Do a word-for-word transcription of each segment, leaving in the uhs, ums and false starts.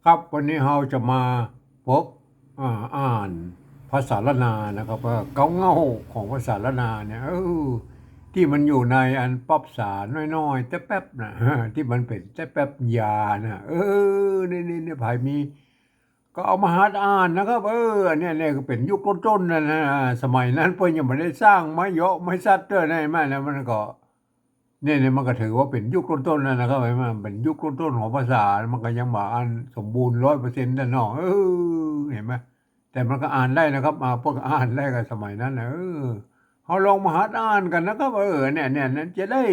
ครับ วันนี้เฮาจะมาฝึก อ่า อ่านภาษาล้านนานะครับ ว่าเก๊าเหง้าของภาษาล้านนาเนี่ย เออ ตี้มันอยู่ในอันปรับสาน้อยๆ แต๊แป๊บนะ ตี้มันเป๋นแต๊แป๊บยานะ เออ นี่ๆๆ ใผมี ก็เอามาหัดอ่านนะครับ เออ เนี่ยๆ ก็เป๋นยุคต้นๆ นั้นนะ สมัยนั้นเปิ้นยังบ่ได้สร้างไม้เยาะไม้สัตว์เตื้อ หันก่อ เนี่ยๆ มันก็ถือว่าเป๋นยุคต้นๆ แล้วนะครับ หันก่อ เป๋นยุคต้นๆ ของภาษา มันก็ยังบ่อันสมบูรณ์ร้อยเปอร์เซ็นต์ นั่นเนาะ เออ หันก่อ แต่มันก็อ่านได้นะครับ อ่า พวกอ่านได้กับสมัยนั้นนะ เออ เฮาลองมาหัดอ่านกั๋นนะครับ เออ เนี่ยๆ อันจะได้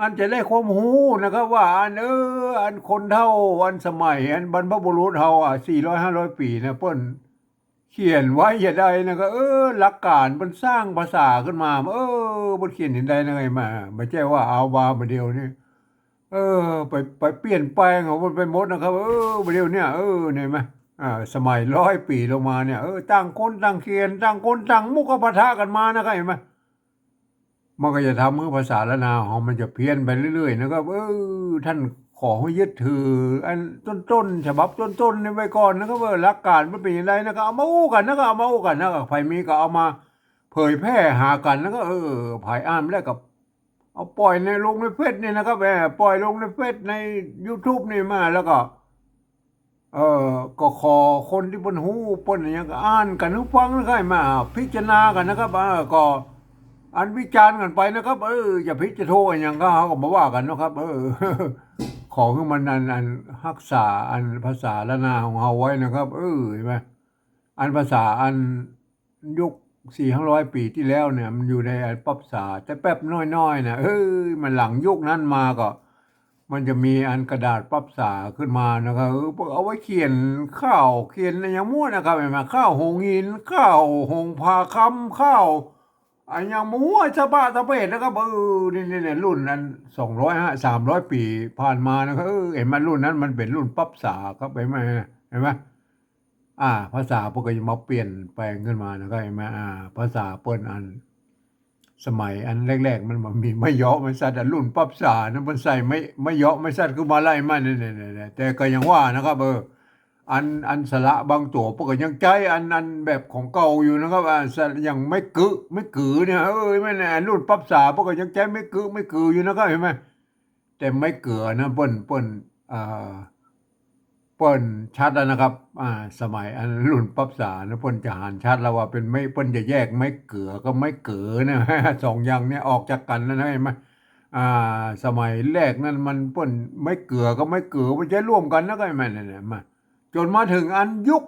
อันจะได้ความฮู้นะครับ ว่าอัน เออ อันคนเฒ่า อันสมัย อันบรรพบุรุษเฮาอะ สี่ร้อยห้าร้อยปี๋นะ เปิ้น เขียนไว้จะใดนะครับ เออ หลักการเปิ้นสร้างภาษาขึ้นมา เออ เปิ้นเขียนจะใดนะ หันก่อ บ่ใจ้ว่าเอามาบ่าเดี่ยวนี้ เออ ไป ไปเปลี่ยนแปลงของเปิ้นไปหมดนะครับ เออ บ่าเดี่ยวเนี่ย เออ หันก่อ อ่า สมัยร้อยปี๋ลงมาเนี่ย เออ ต่างคนต่างเขียน ต่างคนต่างมุกปะทะกั๋นมานะครับ หันก่อ มันก็จะทำหื้อภาษาล้านนาของเฮามันจะเพี้ยนไปเรื่อยๆ นะครับ เออ ต้านขอหื้อยึดถืออันต้นๆ ฉบับต้นๆ นี้ไว้ก่อนนะครับ เออ หลักการมันเป๋นจะใดนะครับ เอามาอู้กั๋นนะครับ เอามาอู้กั๋นนะครับ ใผมีก็เอามาเผยแพร่หากั๋นนะครับ เออ ใผอ่านบ่ได้ก็เอาป่อยใน ลงในเฟซนี่นะครับ เออ ป่อยลงในเฟซ ในยูทูบนี่มา แล้วก็ เออ ก็ขอคนตี้เปิ้นฮู้เปิ้นอะหยังก็อ่านกั๋นหื้อฟังนะครับ มาพิจารณากั๋นนะครับ เออ ก็อันวิจารณ์กั๋นไปนะครับ เออ จะผิดจะถูกอะหยังก็เฮาก็บ่ว่ากั๋นนะครับ เออ ขอหื้อมันอัน อันฮักษาอันภาษาล้านนาของเฮาไว้นะครับ เออ หันก่อ อันภาษาอัน ยุคสี่ห้าร้อยปี๋ตี้แล้วเนี่ย มันอยู่ในอันปรับสาแต๊แป๊บน้อยๆ นะ เออ มันหลังยุคนั้นมาก็ มันจะมีอันกระดาษปรับสาขึ้นมานะครับ เออ เอาไว้เขียนข่าว เขียนอะหยังมั่วนะครับ หันก่อ ข่าวโฮงหิน ข่าวโฮงผาคำ ข่าวอะหยังมั่วสะบะสะเปดนะครับ เออ นี่ๆๆ รุ่นอันสองร้อยห้า สามร้อยปี๋ผ่านมานะครับ เออ หันก่อ รุ่นนั้นมันเป๋นรุ่นปรับสาครับ หันก่อ หันก่อ อ่า ภาษาเปิ้นก็จะมาเปลี่ยนแปลงขึ้นมานะครับ หันก่อ อ่า ภาษาเปิ้นอัน สมัยอันแรกๆ มันบ่มีไม้เยาะไม้สัตว์ อันรุ่นปรับสานะ เปิ้นใส่ไม้ ไม้เยาะไม้สัตว์ขึ้นมาไล่มัน เนี่ยๆๆ แต่ก็ยังว่านะครับ เออ อัน อันสระบางตั๋วเปิ้นก็ยังใจ๊อัน อันแบบของเก่าอยู่นะครับ อ่า สระ อย่างไม้กึ๊ ไม้กึ๋อเนี่ย เออ แม่น อันรุ่นปรับสาเปิ้นก็ยังใจ๊ไม้กึ๊ ไม้กึ๋ออยู่นะครับ หันก่อ แต่ไม้เกือนะ เปิ้น เปิ้น อ่า เปิ้นชัดแล้วนะครับ อ่า สมัยอันรุ่นปรับสานะ เปิ้นจะหันชัดแล้วว่าเป๋นไม้ เปิ้นจะแยกไม้เกือกับไม้เก๋อนะ สองอย่างเนี่ยออกจากกั๋นแล้วนะ หันก่อ อ่า สมัยแรกนั้นมันเปิ้นไม้เกือกับไม้เก๋อมันใจ๊ร่วมกั๋นนะ ก็หันก่อ มา จนมาเถิงอันยุค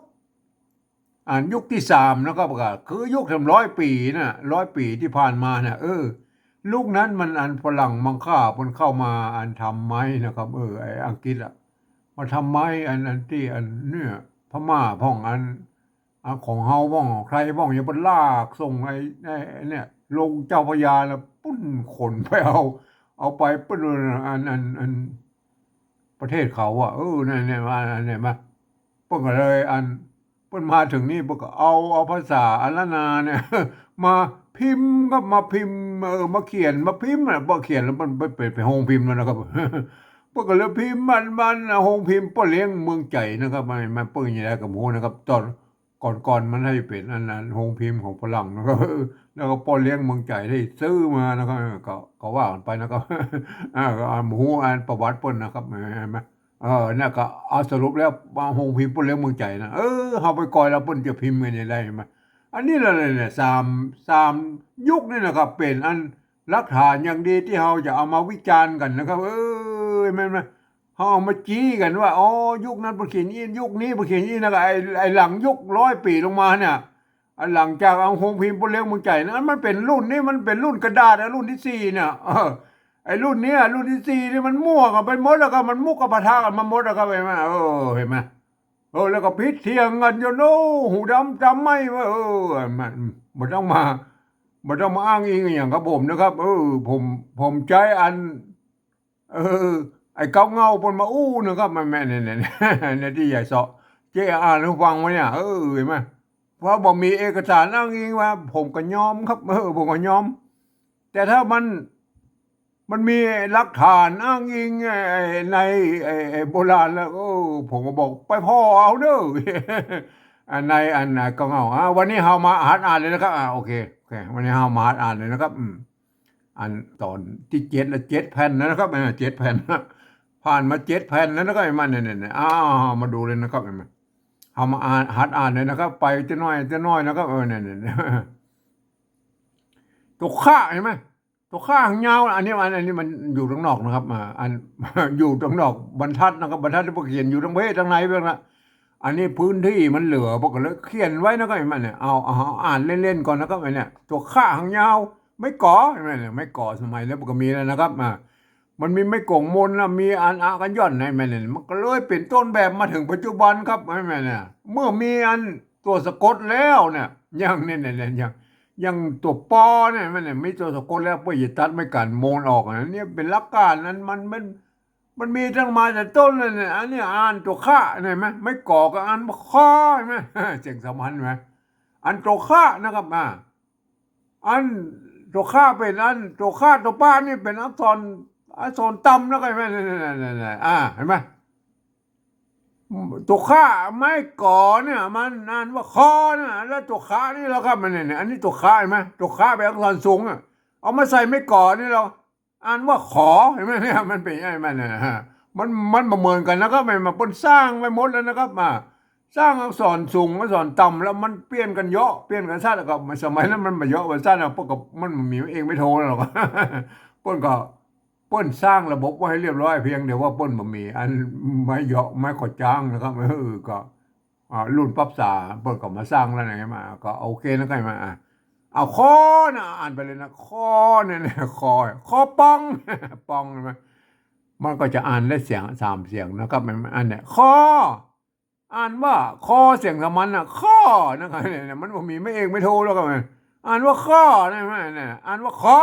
อันยุคตี้สามนะครับ ก็คือยุคสามร้อยปี๋นะ ร้อยปี๋ตี้ผ่านมานะ เออ ยุคนั้นมันอันฝรั่งมังค่าเปิ้นเข้ามาอันทำไม้นะครับ เออ ไอ้อังกฤษอะ มาทำไม้อัน อันตี้อันเนี่ย พม่าพ่องอัน อันของเฮาพ่อง ใครพ่อง ยังเปิ้นลากส่งไอ้ ไอ้ ไอ้เนี่ย ลงเจ้าพระยาแล้วปุ้นขนไปเอา เอาไปปุ้นอัน อัน อัน ประเทศเขาอะ เออ เนี่ย เนี่ย มา เนี่ย มา เปิ้นก็เลยอัน เปิ้นมาเถิงนี่ เปิ้นก็เอา เอาภาษาอันล้านนาเนี่ย มาพิมพ์ครับ มาพิมพ์ เออ มาเขียน มาพิมพ์อะ เปิ้นเขียนแล้วเปิ้นไป ไป ไปโฮงพิมพ์แล้วนะครับ เปิ้นก็เลยพิมพ์มัน มัน โฮงพิมพ์ป้อเลี้ยงเมืองใจ๋นะครับ มัน มันเปิ้นจะใดก็บ่ฮู้นะครับ ตอน ก่อนๆ มันได้เป๋นอันนั้น โฮงพิมพ์ของฝรั่งนะครับ แล้วก็ป้อเลี้ยงเมืองใจ๋ได้ซื้อมานะครับ ก็ ก็ว่ากั๋นไปนะครับ อ่า ก็อ่านบ่ฮู้อันประวัติเปิ้นนะครับ หันก่อ เออ เนี่ยก็เอาสรุปแล้วมาโฮงพิมพ์ป้อเลี้ยงเมืองใจ๋นะ เออ เฮาไปก่อยแล้วเปิ้นจะพิมพ์กั๋นจะใด หันก่อ อันนี้แหละเนี่ย สาม สามยุคนี่นะครับ เป๋นอันหลักฐานอย่างดีตี้เฮาจะเอามาวิจารณ์กั๋นนะครับ เออ แม่นไหม เฮาเอามาจี้กั๋นว่า อ๋อ ยุคนั้นเปิ้นเขียนอี้ ยุคนี้เปิ้นเขียนอี้นะ ก็ไอ้ ไอ้หลังยุคร้อยปี๋ลงมาเนี่ย อันหลังจากเอาโฮงพิมพ์ป้อเลี้ยงเมืองใจ๋นะ อันมันเป๋นรุ่นนี้ มันเป๋นรุ่นกระดาษอะ รุ่นตี้สี่เนี่ย เออ ไอ้รุ่นเนี้ย รุ่นตี้สี่นี่มันมั่วกั๋นไปหมดแล้วครับ มันมุกปะทะกั๋นมาหมดแล้วครับ หันก่อ เออ หันก่อ เออ แล้วก็ผิดเถียงกั๋นจน โอ้ หูดำต๋าไหม้ว่า เออ มัน บ่ต้องมา บ่ต้องมาอ้างอิงอะหยังกับผมนะครับ เออ ผม ผมใจ๊อัน เออ ไอ้เก๊าเหง้าเปิ้นมาอู้นะครับ แม่นๆ เนี่ย เนี่ย เนี่ย ตี้ใหญ่เซาะ เจ๊อ่านหื้อฟังไว้เนี่ย เออ หันก่อ เพราะบ่มีเอกสารอ้างอิงว่า ผมก็ยอมครับ เออ ผมก็ยอม แต่ถ้ามัน มันมีหลักฐานอ้างอิง เอ่อ ใน เอ่อ โบราณแล้ว เออ ผมก็บอก ไปผ่อเอาเน่อ อันในอันน่ะก็เอา อ่า วันนี้เฮามาหัดอ่านเลยนะครับ อ่า โอเค โอเค วันนี้เฮามาหัดอ่านเลยนะครับ อืม อันตอนตี้เจ็ดละ เจ็ดแผ่นแล้วนะครับ อ่า เจ็ดแผ่น ผ่านมาเจ็ดแผ่นแล้วนะครับ ไอ้มันเนี่ย เนี่ย เนี่ย อ้าว มาดูเลยนะครับ ไอ้มัน เฮามาอ่าน หัดอ่านเลยนะครับ ไปเต๊อะน้อย เต๊อะน้อยนะครับ เออ เนี่ย เนี่ย เนี่ย ตั๋วข้า หันก่อ ตั๋วข้าหางยาว อันนี้ อัน อันนี้มันอยู่ตางนอกนะครับ อ่า อัน อยู่ตางนอกบรรทัดนะครับ บรรทัดตี้เปิ้นเขียนอยู่ตางเบ้ ตางในเบ้างนะ อันนี้พื้นตี้มันเหลือ เปิ้นก็เลยเขียนไว้นะครับ ไอ้มันเนี่ย เอา เอา เอาอ่านเล่นๆ ก่อนนะครับ ไอ้เนี่ย ตั๋วข้าหางยาว ไม้ก๋อ ไอ้มันเนี่ย ไม้ก๋อสมัยแล้วเปิ้นก็มีแล้วนะครับ อ่า มันมีไม้ก๋องมนนะ มีอันอะกั๋นหย่อน ไอ้มันเนี่ย มันก็เลยเป๋นต้นแบบมาเถิงปัจจุบันครับ ไอ้มันเนี่ย เมื่อมีอันตั๋วสะกดแล้วเนี่ย อย่างเนี่ย เนี่ย เนี่ย อย่าง อย่างตั๋วปอเนี่ย มันเนี่ย มีตั๋วสะกดแล้ว เปิ้นจะตัดไม้ก๋านมนออกนะ เนี่ยเป๋นหลักการ อันมัน มัน มันมีตั้งมาแต่ต้นเลยเนี่ย อันนี้อ่านตั๋วข้า หันก่อ ไม้ก๋อก็อ่านว่าข้อ หันก่อ เสียงสามัญ หันก่อ อันตั๋วข้านะครับ อ่า อันตั๋วข้าเป๋นอัน ตั๋วข้าตั๋วปานี่เป๋นอักษร อักษรต่ำนะครับ หันก่อ เนี่ย เนี่ย เนี่ย เนี่ย อ่า หันก่อ ตั๋วข้าไม้ก๋อเนี่ย มันอ่านว่าข้อนะ แล้วตั๋วข้านี่แล้วครับ มันเนี่ย เนี่ย อันนี้ตั๋วข้า หันก่อ ตั๋วข้าเป๋นอักษรสูงอะ เอามาใส่ไม้ก๋อนี่แล้ว อ่านว่าขอ หันก่อ เนี่ย มันเป๋นไอ้มันเนี่ยนะฮะ มัน มันบ่เหมือนกั๋นนะครับ มัน มันเปิ้นสร้างไว้หมดแล้วนะครับ อ่า สร้างอักษรสูง อักษรต่ำ แล้วมันเปลี่ยนกั๋นเยาะ เปลี่ยนกั๋นซัด แล้วก็สมัยนั้นมันบ่เยาะบ่ซัดนะ เปิ้นก็ มันบ่มีไม้เอกไม้โทแล้วหรอก เปิ้นก็ เปิ้นสร้างระบบไว้ให้เรียบร้อย เพียงแต่ว่าเปิ้นบ่มีอันไม้เยาะไม้ขอจ้างนะครับ เออ ก็ อ่า รุ่นปรักษา เปิ้นก็มาสร้างแล้วไงมา ก็โอเคนะครับ มา อ่ะ เอาข้อนะ อ่านไปเลยนะ ข้อเนี่ยนะ ข้อ ข้อปอง ปอง หันก่อ มันก็จะอ่านได้เสียง สามเสียงนะครับ มัน อันเนี่ย ข้อ อ่านว่าคอ เสียงสามัญน่ะ ข้อ นะครับ เนี่ย มันบ่มีไม้เอกไม้โทแล้วครับ อ่านว่าข้อ หันก่อ เนี่ย อ่านว่าข้อ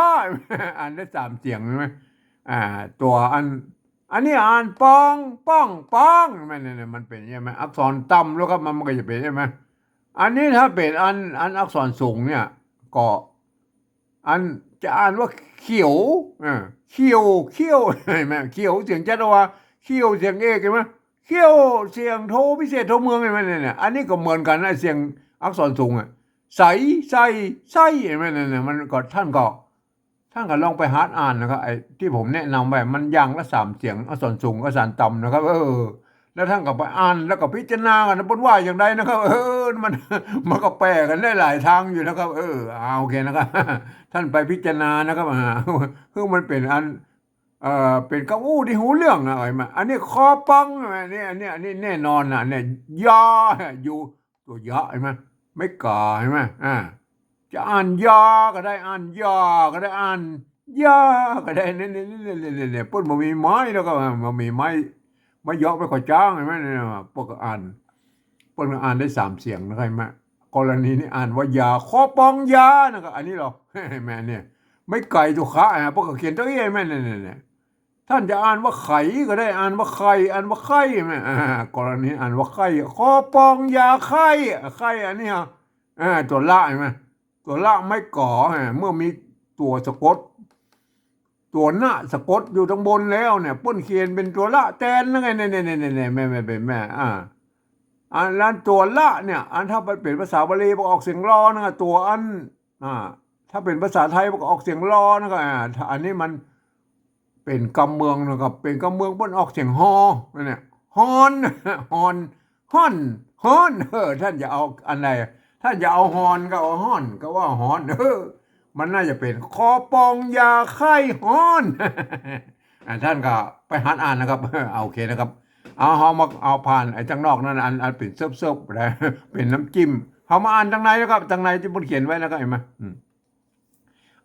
อ่านได้สามเสียง หันก่อ อ่า ตั๋วอัน อันนี้อ่านปอง ป้อง ปอง หันก่อ เนี่ย เนี่ย มันเป๋นใช่ไหม อักษรต่ำแล้วครับ มัน มันก็จะเป๋นใช่ไหม อันนี้ถ้าเป๋นอัน อันอักษรสูงเนี่ย ก็ อันจะอ่านว่าเขียว อ่า เขียว เขี้ยว หันก่อ เขียว เสียงจัตวา เขี้ยว เสียงเอก หันก่อ เขี้ยว เสียงโทพิเศษโทเมือง หันก่อ เนี่ย เนี่ย อันนี้ก็เหมือนกั๋นนะ เสียงอักษรสูงอะ ใส ใส่ ใส่ หันก่อ เนี่ย เนี่ย มันก็ ท่านก็ ท่านก็ลองไปหัดอ่านนะครับ ไอ้ตี้ผมแนะนำไว้ มันอย่างละสามเสียง อักษรสูง อักษรต่ำนะครับ เออ แล้วท่านก็ไปอ่าน แล้วก็พิจารณากั๋นนะ เปิ้นว่าอย่างใดนะครับ เออ มัน มันก็แปลกั๋นได้หลายตางอยู่นะครับ เออ อ่า โอเคนะครับ ท่านไปพิจารณานะครับ อ่า คือมันเป๋นอัน เอ่อ เป๋นกำอู้ตี้ฮู้เรื่องนะ หันก่อ อันนี้ข้อปอง อันนี้ อันนี้ อันนี้แน่นอนนะ เนี่ย ยา อยู่ ตั๋วยะ หันก่อ ไม้ก๋า หันก่อ อ่า จะอ่านยาก็ได้ อ่านยาก็ได้ อ่านยาก็ได้ เนี่ย เนี่ย เปิ้นบ่มีไม้แล้วก็ บ่มีไม้ ไม้เยาะไม้ขอจ้าง หันก่อ เนี่ย เปิ้นก็อ่าน เปิ้นก็อ่านได้สามเสียงนะครับ หันก่อ กรณีนี้อ่านว่ายา ข้อปองยานะครับ อันนี้หรอ หันก่อ เนี่ย ไม้ไก่ตั๋วข้า อ่า เปิ้นก็เขียนตั๋วอี้ หันก่อ เนี่ย เนี่ย เนี่ย ท่านจะอ่านว่าไข่ก็ได้ อ่านว่าไข่ อ่านว่าไข่ หันก่อ อ่า กรณีอ่านว่าไข่ ข้อปองยาไข้ อ่ะ ไข้ อันนี้อ่ะ อ่า ตั๋วละ หันก่อ ตั๋วละไม้ก๋อ อ่า เมื่อมีตั๋วสะกด ตั๋วนะสะกดอยู่ตางบนแล้วเนี่ย เปิ้นเขียนเป๋นตั๋วละแตนนะไง เนี่ย เนี่ย เนี่ย เนี่ย แม่ แม่ เป๋นแม่ อ่า อันนั้นตั๋วละเนี่ย อันถ้ามันเป๋นภาษาบาลีมันก็ออกเสียงลอนะ ตั๋วอัน อ่า ถ้าเป๋นภาษาไทยมันก็ออกเสียงลอนะ ก็ อ่า อันนี้มันเป๋นกำเมืองนะครับ เป๋นกำเมืองเปิ้นออกเสียงฮอ เนี่ย ฮอน ฮอน ฮ่อน ฮ้อน เออ ท่านจะเอาอันใด ท่านจะเอาฮอนก็เอาฮ่อน ก็ว่าฮ้อน เออ มันน่าจะเป๋นข้อปองยาไข้ฮ้อน อ่า ท่านก็ไปหัดอ่านนะครับ เอา โอเคนะครับ เอา เอามา เอาผ่านไอ้ตางนอกนั้น อัน อันเป๋นเซิบๆ นะ เป๋นน้ำจิ้ม เอามาอ่านตางในนะครับ ตางในตี้เปิ้นเขียนไว้นะครับ หันก่อ อืม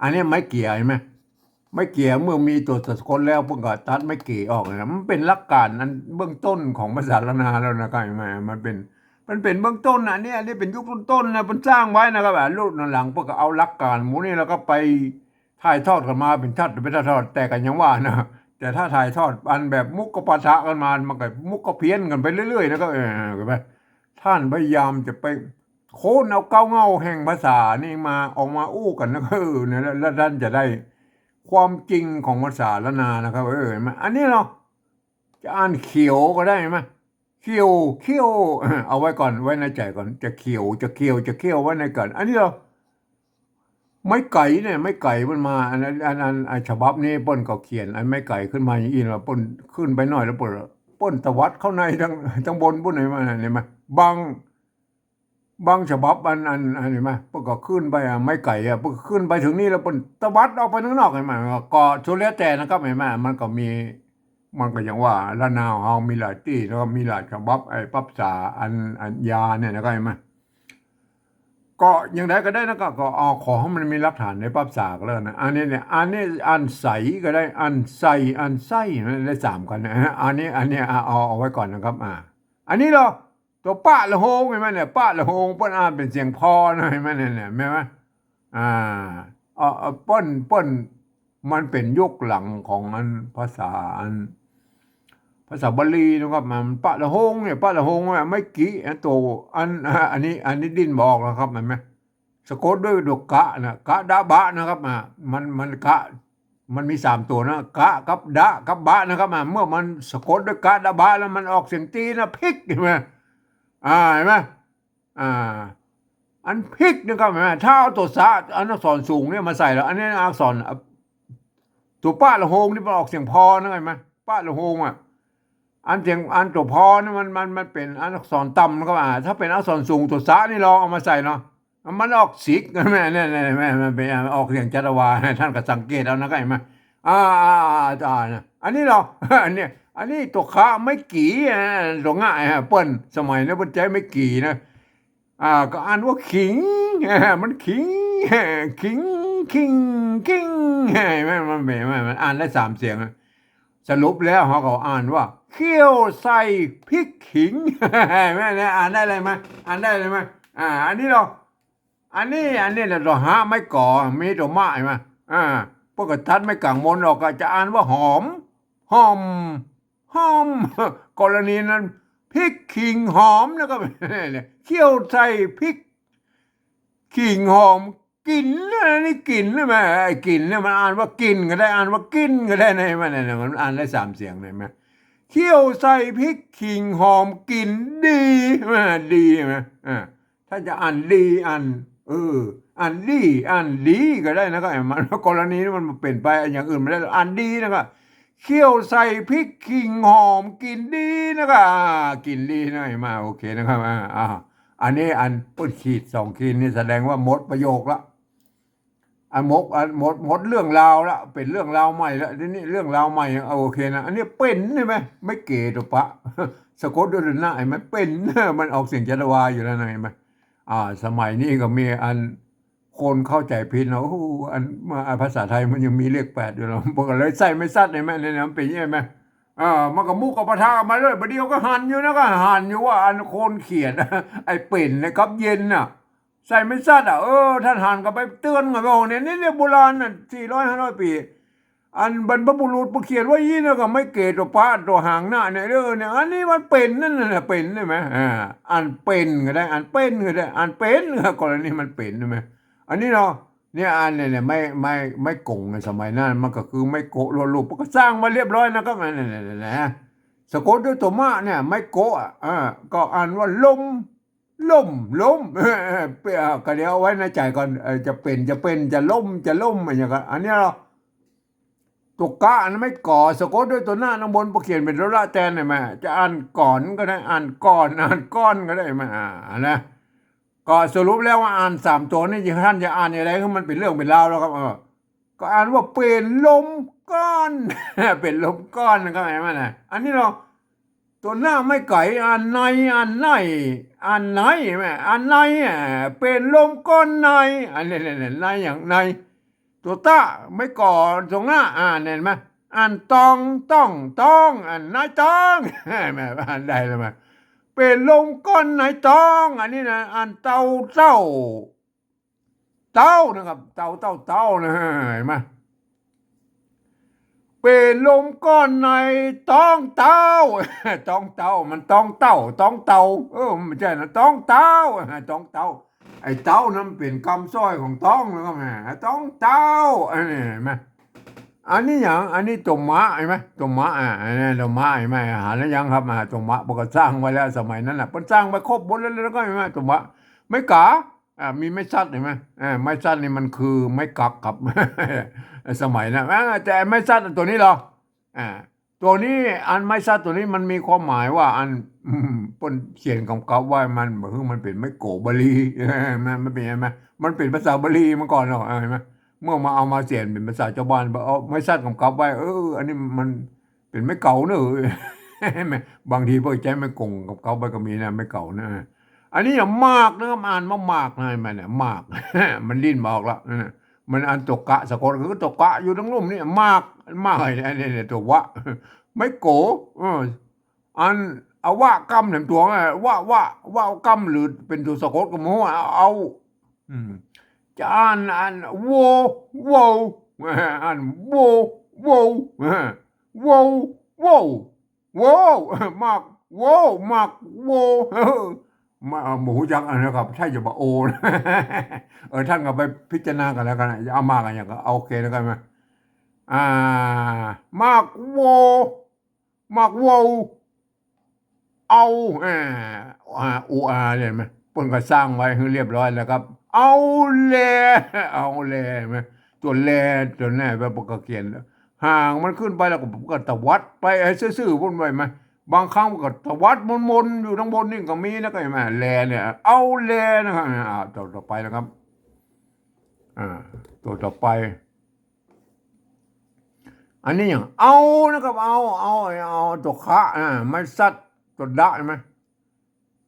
อันนี้ไม้เกี่ย หันก่อ ไม้เกี่ย เมื่อมีตั๋วสะกดแล้ว เปิ้นก็ตัดไม้เกี่ยออกนะ มันเป๋นหลักการอันเบื้องต้นของภาษาล้านนาแล้วนะครับ หันก่อ มันเป๋น มันเป๋นเบื้องต้นนะ อันนี้ อันนี้เป๋นยุคต้นๆ นะ เปิ้นสร้างไว้นะครับ อ่า รุ่นหลังเปิ้นก็เอาหลักการหมู่นี้แล้วก็ไปถ่ายทอดกั๋นมาเป๋นชาติเป๋นชาติ แต่ก็ยังว่านะ แต่ถ้าถ่ายทอดอันแบบมุขปะทะกั๋นมา มันก็มุขเพี้ยนกั๋นไปเรื่อยๆ นะครับ เออ หันก่อ ท่านพยายามจะไป ค้นเอาเก๊าเหง้าแห่งภาษานี่มา ออกมาอู้กั๋นนะ เออ เนี่ย แล้ว แล้วท่านจะได้ ความจริงของภาษาล้านนานะครับ เออ เห็นไหม อันนี้เนาะ จะอ่านเขียวก็ได้ เห็นไหม เขียว เขียว เอาไว้ก่อน ไว้ในใจ๋ก่อน จะเขียว จะเขียว จะเขียว ไว้ในก่อน อันนี้เนาะ ไม้ไก๋เนี่ย ไม้ไก๋มันมา อันนั้น อันนั้น ไอ้ฉบับนี้เปิ้นก็เขียนไอ้ไม้ไก๋ขึ้นมาอย่างอี้ แล้วเปิ้นขึ้นไปหน้อย แล้วเปิ้น เปิ้นตวัดเข้าในตัง ตังบนปู๊น เห็นไหม เห็นไหม บาง บางฉบับอัน อัน อัน เห็นไหม เปิ้นก็ขึ้นไป อ่ะ ไม้ไก๋ อ่ะ เปิ้นก็ขึ้นไปเถิงนี้ แล้วเปิ้นตวัดออกไปตังนอก เห็นไหม ก็สุดแล้วแต่นะครับ เห็นไหม มันก็มี มันก็อย่างว่าล้านนาเฮามีหลายตี้ แล้วก็มีหลายฉบับ ไอ้ภาษาอัน อันยาเนี่ยนะครับ เห็นไหม ก็อย่างใดก็ได้นะ ก็ ก็เอา ขอหื้อมันมีหลักฐานในภาษาก็แล้วกั๋นนะ อันนี้เนี่ย อันนี้อ่านใสก็ได้ อ่านใส่ อ่านไส้ ได้สามกำนะฮะ อันนี้ อันนี้ เอา เอา เอาไว้ก่อนนะครับ อ่า อันนี้เนาะ ตั๋วปะละโฮง เห็นไหมเนี่ย ปะละโฮง เปิ้นอ่านเป๋นเสียงพอนะ เห็นไหมเนี่ย เนี่ย เห็นไหม อ่า เออ เออ เปิ้น เปิ้น มันเป๋นยุคหลังของอันภาษาอัน ภาษาบาลีนะครับ มันปะละโฮงเนี่ย ปะละโฮงอะ ไม้กี่ อันตั๋ว อัน อันนี้ อันนี้ดิ้นบ่ออกนะครับ เห็นไหม สะกดด้วยตั๋วกะนะ กะดะบะนะครับ อ่า มัน มันกะ มันมีสามตั๋วนะ กะกับดะกับบะนะครับ อ่า เมื่อมันสะกดด้วยกะดะบะแล้วมันออกเสียงตี้นะ พริก เห็นไหม อ่า เห็นไหม อ่า อันพริกนะครับ เห็นไหม ถ้าเอาตั๋วสะ อันอักษรสูงเนี่ยมาใส่แล้ว อันนี้อักษร ตั๋วปะละโฮงนี่มันออกเสียงพอนะ เห็นไหม ปะละโฮงอะ อันเสียง อันตั๋วพอนี่มัน มัน มันเป๋นอันอักษรต่ำนะครับ อ่า ถ้าเป๋นอักษรสูงตั๋วสะนี่ลองเอามาใส่เนาะ มันออกสิก แม่ เนี่ย เนี่ย แม่ มันเป๋นออกเสียงจัตวา ต้านก็สังเกตเอานะครับ เห็นไหม อ่า อ่า อ่า อ่า นะ อันนี้เนาะ อันเนี้ย อันนี้ตั๋วคะไม้กี่ อ่า ตั๋วง่ายฮะ เปิ้น สมัยนั้นเปิ้นใจ๊ไม้กี่นะ อ่า ก็อ่านว่าขิง มันขิง ขิง ขิง ขิง เห็นไหม มัน มัน มัน มันอ่านได้สามเสียงอะ สรุปแล้วเฮาก็อ่านว่า เขี้ยวใส่พริกขิง แม่เนี่ย อ่านได้เลยไหม อ่านได้เลยไหม อ่า อันนี้เนาะ อันนี้ อันนี้เนี่ย ตั๋วฮะไม้ก๋อ มีตั๋วมะ เห็นไหม อ่า เปิ้นก็ตัดไม้ก๋างมนออก ก็จะอ่านว่าหอม หอม หอม กรณีนั้น พริกขิงหอมนะครับ เขี้ยวใส่พริกขิงหอม กิ๋น อันนี้กิ๋นใช่ไหม ไอ้กิ๋นเนี่ยมันอ่านว่ากิ๋นก็ได้ อ่านว่ากิ๋นก็ได้นะ เห็นไหม เนี่ย มันอ่านได้สามเสียง เห็นไหม เขี้ยวใส่พริกขิงหอมกิ๋นดี เห็นไหม ดี เห็นไหม อ่า ถ้าจะอ่านดี อ่าน เออ อ่านดี อ่านดีก็ได้นะครับ มัน กรณีนี้มันเป๋นไปอย่างอื่นไม่ได้หรอก อ่านดีนะครับ เขี้ยวใส่พริกขิงหอมกิ๋นดีนะครับ อ่า กิ๋นดีนะ เห็นไหม โอเคนะครับ อ่า อ่า อันนี้อันเปิ้นขีดสองขีดนี่แสดงว่าหมดประโยคละ อันหมด อันหมด หมดเรื่องราวละ เป๋นเรื่องราวใหม่ละ ทีนี้เรื่องราวใหม่ เอา โอเคนะ อันนี้เป๋นใช่ไหม ไม้เก๋ตั๋วปะ สะกดด้วยนะ ไอ้มันเป๋น มันออกเสียงจัตวาอยู่แล้วนะ เห็นไหม อ่า สมัยนี้ก็มีอันคนเข้าใจ๋ผิดเนาะ โอ้โห อัน มา ภาษาไทยมันยังมีเลขแปดอยู่เนาะ เปิ้นก็เลยใส่ไม้สัตว์ เห็นไหม เนี่ย มันเป๋นใช่ไหม อ่า มันก็มุกก็ปะทะกันมาเรื่อย บ่าเดี่ยวก็หันอยู่นะ ก็หันอยู่ว่าอันคนเขียน ไอ้เป๋นนะครับ เย็นน่ะ ใส่ไม้สัตว์อะ เออ ต้านหันก็ไปเตื๋อนกันไป โอ้ เนี่ย เนี่ย เนี่ย โบราณน่ะ สี่ร้อยห้าร้อยปี๋ อันบรรพบุรุษเปิ้นเขียนไว้อี้นะ ก็ไม้เก๋ตั๋วปะตั๋วหางหน้าเนี่ย เออ เนี่ย อันนี้มันเป๋นนั่นน่ะ เป๋นใช่ไหม อ่า อ่านเป๋นก็ได้ อ่านเป๋นก็ได้ อ่านเป๋น กรณีมันเป๋นใช่ไหม อันนี้เนาะ เนี่ย อันเนี่ย เนี่ย ไม้ ไม้ ไม้ก๋งในสมัยนั้น มันก็คือไม้โก๊ะลวดลูก เปิ้นก็สร้างไว้เรียบร้อยนะครับ นั่นน่ะ สะกดด้วยตั๋วมะเนี่ย ไม้โก๊ะอะ อ่า ก็อ่านว่าลม ล่ม ล้ม เออ เออ เออ ก็เดี๋ยวเอาไว้ในใจ๋ก่อน เออ จะเป๋น จะเป๋น จะล้ม จะล่ม อะหยังก็ อันนี้เนาะ ตั๋วกะอันนั้นไม้ก๋อ สะกดด้วยตั๋วหน้าตังบน พอเขียนเป๋นสระแตน เห็นไหม จะอ่านก๋อนก็ได้ อ่านก่อน อ่านก้อนก็ได้ เห็นไหม อ่า อันนะ ก็สรุปแล้วว่าอ่านสามตั๋วนี่ ต้านจะอ่านอย่างไร คือมันเป๋นเรื่องเป๋นราวแล้วครับ เออ ก็อ่านว่าเป๋นลมก้อน เป๋นลมก้อนนะครับ เห็นไหมนะ อันนี้เนาะ ตั๋วหน้าไม้ไก๋ อ่านใน อ่านใน อ่านใน แม่ อ่านใน อ่ะ เป๋นลมก้อนใน อันนี้ เนี่ย เนี่ย ในอย่างใน ตั๋วตะ ไม้ก๋อ ตั๋วหน้า อ่าน เห็นไหม อ่านตอง ต้อง ต้อง อ่านในตอง แม่ อ่านได้แล้วแม่ เป๋นลมก้อนในตอง อันนี้นะ อ่านเตา เต้า เต้านะครับ เตา เต้า เต้านะ เห็นไหม เป๋นลมก้อนในตองเต้า ตองเต้า มันตองเต้า ตองเต้า เออ มันบ่ใจ้นะ ตองเต้า ตองเต้า ไอ้เต้านั้นเป๋นกำสร้อยของตองนะครับ แม่ ตองเต้า อันนี้เห็นไหม อันนี้หยัง อันนี้ตั๋วมะ หันก่อ ตั๋วมะ อ่า อันนี้ตั๋วมะ หันก่อ หันแล้วยังครับ อ่า ตั๋วมะ เปิ้นก็สร้างไว้แล้ว สมัยนั้นน่ะ เปิ้นสร้างไว้ครบหมดแล้ว แล้วก็หันก่อ ตั๋วมะ ไม้ก๋า อ่า มีไม้สัตว์ หันก่อ อ่า ไม้สัตว์นี่มันคือไม้กั๊กครับ สมัยนั้น อ่า แต่ไม้สัตว์ตั๋วนี้เหรอ อ่า ตั๋วนี้ อันไม้สัตว์ตั๋วนี้มันมีความหมายว่าอัน อืม เปิ้นเขียนกำกับไว้ มัน คือมันเป๋นไม้โก๋บาลี มัน มันเป๋น หันก่อ มันเป๋นภาษาบาลีมาก่อนเนาะ หันก่อ เมื่อมาเอามาเขียนเป๋นภาษาจาวบ้าน เอาไม้สัตว์กำกับไว้ เออ อันนี้มันเป๋นไม้เก๋าเนอะ บางทีเปิ้นใจ๊ไม้ก๋งกำกับไว้ก็มีนะ ไม้เก๋านะ อันนี้อะหมากนะครับ อ่านว่าหมากนะ หันก่อ เนี่ย หมาก มันลิ้นบ่ออกละ นั่นน่ะ มันอันตั๋วกะ สะกดคือตั๋วกะอยู่ตังลุ่มนี่ หมาก หมาก อันนี้เนี่ย ตั๋ววะ ไม้โก๋ เออ อัน อวะกำแถมตั๋ว วะ วะ วะกำหรือเป๋นตั๋วสะกดก็บ่ฮู้ เอา อืม จะอ่าน อ่าน โว โว อ่าน โว โว โว โว โว หมาก โว หมาก โว มา บ่ฮู้จักอันนะครับ ถ้าจะบ่โอ เออ ต้านก็ไปพิจารณากั๋นแล้วกั๋นนะ จะเอาหมากอะหยังก็ โอเคแล้วกั๋นมา อ่า หมาก โว หมาก โว เอา อ่า อ่า โอ อา หันก่อ เปิ้นก็สร้างไว้หื้อเรียบร้อยแล้วครับ เอาแล เอาแล หันก่อ ตั๋วแล ตั๋วแล เปิ้นก็เขียน หางมันขึ้นไปแล้วก็ ก็ตวัดไป เอ้ย ซื่อๆ เปิ้นว่า หันก่อ บางครั้งมันก็ตวัดมนๆ อยู่ตังบนนี่ก็มีนะ ก็หันก่อ แลเนี่ย เอาแลนะครับ อ่า ตั๋วต่อไปนะครับ อ่า ตั๋วต่อไป อันนี้หยัง เอานะครับ เอา เอา เอาตั๋วขะ อ่า ไม้สัตว์ ตั๋วดะ หันก่อ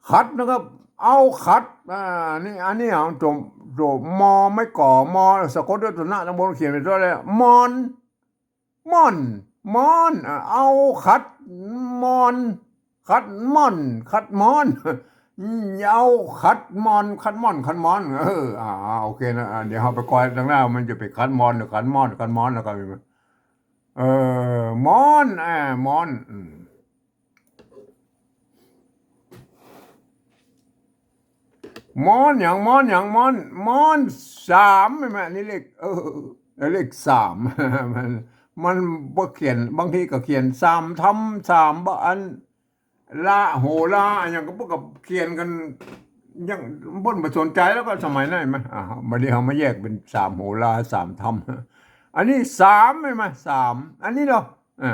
ขัดนะครับ เอาขัด อ่า นี่ อันนี้หยัง ตั๋ว ตั๋ว มอ ไม้ก๋อ มอ สะกดด้วยตั๋วนะ ตังบนเขียนเป๋นตั๋วอะไร มอน ม่อน มอน อ่า เอาขัด มอน ขัดม่อน ขัดมอน อืม เอาขัดมอน ขัดม่อน ขัดมอน เออ อ่า โอเคนะ อ่า เดี๋ยวเฮาไปกอยตังหน้า มันจะไปขัดมอนหรือขัดม่อน ขัดมอนแล้วก็มี เออ มอน อ่า มอน อืม มอนหยัง มอนหยัง มอน มอนสาม หันก่อ อันนี้เลข เออ เลขสาม มัน มันบ่เขียน บางทีก็เขียนสามธรรม สามบ่ อัน ละโหรา อะหยังก็เปิ้นก็เขียนกั๋น ยังเปิ้นบ่สนใจ๋แล้วก็สมัยนั้น หันก่อ อ่า บัดนี้เฮามาแยกเป๋นสามโหรา สามธรรม อันนี้สาม หันก่อ สาม อันนี้เหรอ อ่า